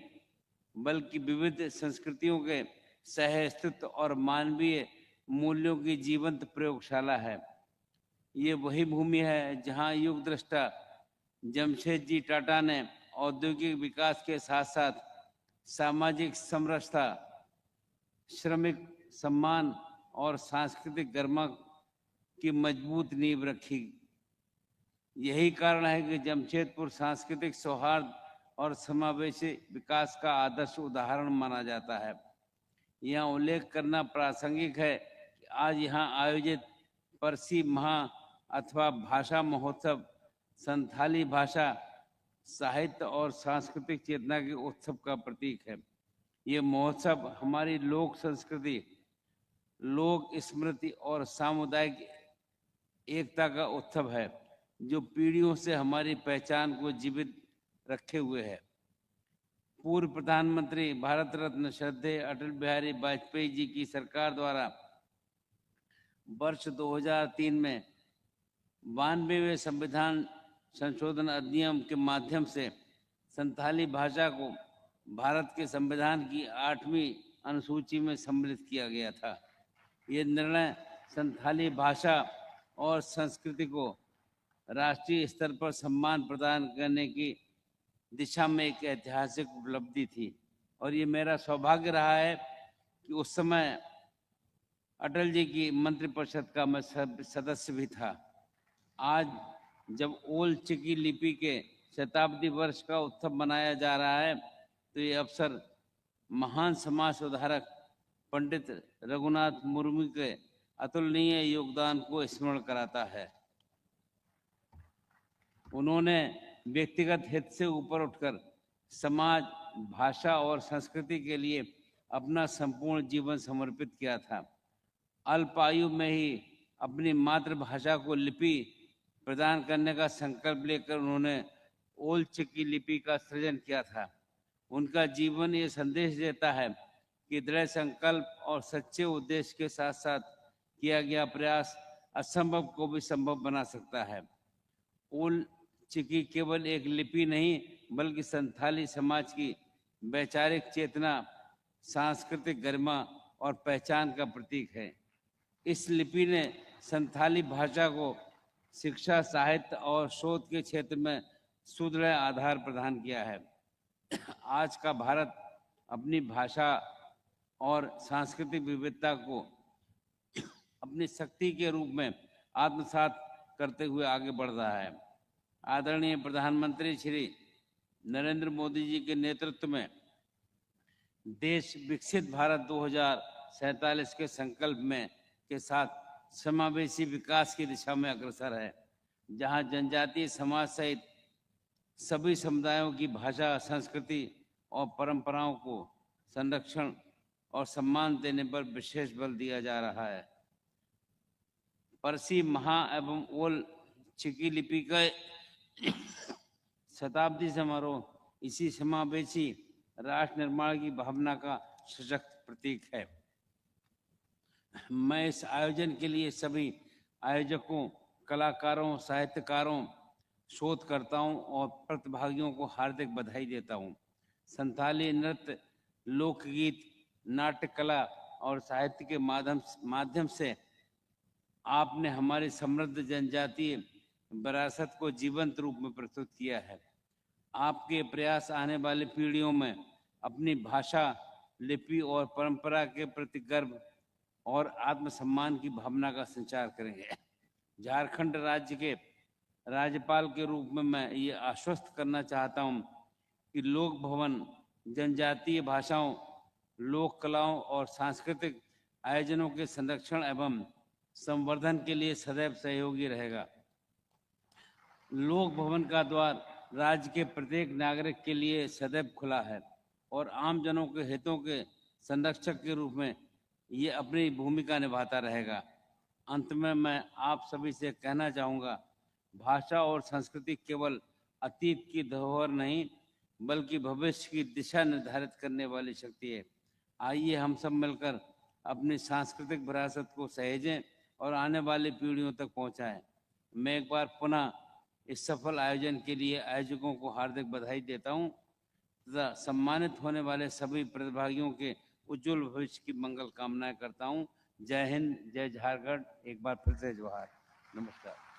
बल्कि विविध संस्कृतियों के सह अस्तित्व और मानवीय मूल्यों की जीवंत प्रयोगशाला है। ये वही भूमि है, जहां युग दृष्टा जमशेद जी टाटा ने औद्योगिक विकास के साथ-साथ सामाजिक समरसता, श्रमिक सम्मान और सांस्कृतिक गरिमा की मजबूत नींव रखी। यही कारण है कि जमशेदपुर सांस्कृतिक सौहार्द और समावेशी विकास का आदर्श उदाहरण माना जाता है। यह उल्लेख करना प्रासंगिक है कि आज यहाँ आयोजित परसी महा अथवा भाषा महोत्सव संथाली भाषा, साहित्य और सांस्कृतिक चेतना के उत्सव का प्रतीक है। ये महोत्सव हमारी लोक संस्कृति, लोक स्मृति और सामुदायिक एकता का उत्सव है, जो पीढ़ियों से हमारी पहचान को जीवित रखे हुए है। पूर्व प्रधानमंत्री भारत रत्न श्रद्धेय अटल बिहारी वाजपेयी जी की सरकार द्वारा वर्ष दो हज़ार तीन में बानवेवें संविधान संशोधन अधिनियम के माध्यम से संथाली भाषा को भारत के संविधान की आठवीं अनुसूची में सम्मिलित किया गया था। ये निर्णय संथाली भाषा और संस्कृति को राष्ट्रीय स्तर पर सम्मान प्रदान करने की दिशा में एक ऐतिहासिक उपलब्धि थी और ये मेरा सौभाग्य रहा है कि उस समय अटल जी की मंत्रिपरिषद का मैं सदस्य भी था। आज जब ओल चिकी लिपि के शताब्दी वर्ष का उत्सव मनाया जा रहा है, तो ये अवसर महान समाज सुधारक पंडित रघुनाथ मुर्मू के अतुलनीय योगदान को स्मरण कराता है। उन्होंने व्यक्तिगत हित से ऊपर उठकर समाज, भाषा और संस्कृति के लिए अपना संपूर्ण जीवन समर्पित किया था। अल्प आयु में ही अपनी मातृभाषा को लिपि प्रदान करने का संकल्प लेकर उन्होंने ओल चिकी लिपि का सृजन किया था। उनका जीवन ये संदेश देता है कि दृढ़ संकल्प और सच्चे उद्देश्य के साथ साथ किया गया प्रयास असंभव को भी संभव बना सकता है। ओल चिकी केवल एक लिपि नहीं, बल्कि संथाली समाज की वैचारिक चेतना, सांस्कृतिक गरिमा और पहचान का प्रतीक है। इस लिपि ने संथाली भाषा को शिक्षा, साहित्य और शोध के क्षेत्र में सुदृढ़ आधार प्रदान किया है। आज का भारत अपनी भाषा और सांस्कृतिक विविधता को अपनी शक्ति के रूप में आत्मसात करते हुए आगे बढ़ रहा है। आदरणीय प्रधानमंत्री श्री नरेंद्र मोदी जी के नेतृत्व में देश विकसित भारत दो हज़ार सैंतालीस के संकल्प में के साथ समावेशी विकास की दिशा में अग्रसर है, जहां जनजातीय समाज सहित सभी समुदायों की भाषा, संस्कृति और परंपराओं को संरक्षण और सम्मान देने पर विशेष बल दिया जा रहा है। परसी महा एवं ओल चिकी लिपि का शताब्दी समारोह इसी समावेशी राष्ट्र निर्माण की भावना का सशक्त प्रतीक है। मैं इस आयोजन के लिए सभी आयोजकों, कलाकारों, साहित्यकारों, शोधकर्ताओं और प्रतिभागियों को हार्दिक बधाई देता हूँ। संथाली नृत्य, लोकगीत, नाट्य कला और साहित्य के माध्यम माध्यम से आपने हमारी समृद्ध जनजातीय विरासत को जीवंत रूप में प्रस्तुत किया है। आपके प्रयास आने वाली पीढ़ियों में अपनी भाषा, लिपि और परंपरा के प्रति गर्व और आत्मसम्मान की भावना का संचार करेंगे। झारखंड राज्य के राज्यपाल के रूप में मैं ये आश्वस्त करना चाहता हूं कि लोक भवन जनजातीय भाषाओं, लोक कलाओं और सांस्कृतिक आयोजनों के संरक्षण एवं संवर्धन के लिए सदैव सहयोगी रहेगा। लोक भवन का द्वार राज्य के प्रत्येक नागरिक के लिए सदैव खुला है और आम जनों के हितों के संरक्षक के रूप में ये अपनी भूमिका निभाता रहेगा। अंत में मैं आप सभी से कहना चाहूँगा, भाषा और संस्कृति केवल अतीत की धरोहर नहीं, बल्कि भविष्य की दिशा निर्धारित करने वाली शक्ति है। आइए हम सब मिलकर अपनी सांस्कृतिक विरासत को सहेजें और आने वाली पीढ़ियों तक पहुँचाएं। मैं एक बार पुनः इस सफल आयोजन के लिए आयोजकों को हार्दिक बधाई देता हूं तथा सम्मानित होने वाले सभी प्रतिभागियों के उज्जवल भविष्य की मंगल कामनाएं करता हूं। जय हिंद, जय झारखंड, एक बार फिर से जोहार, नमस्कार।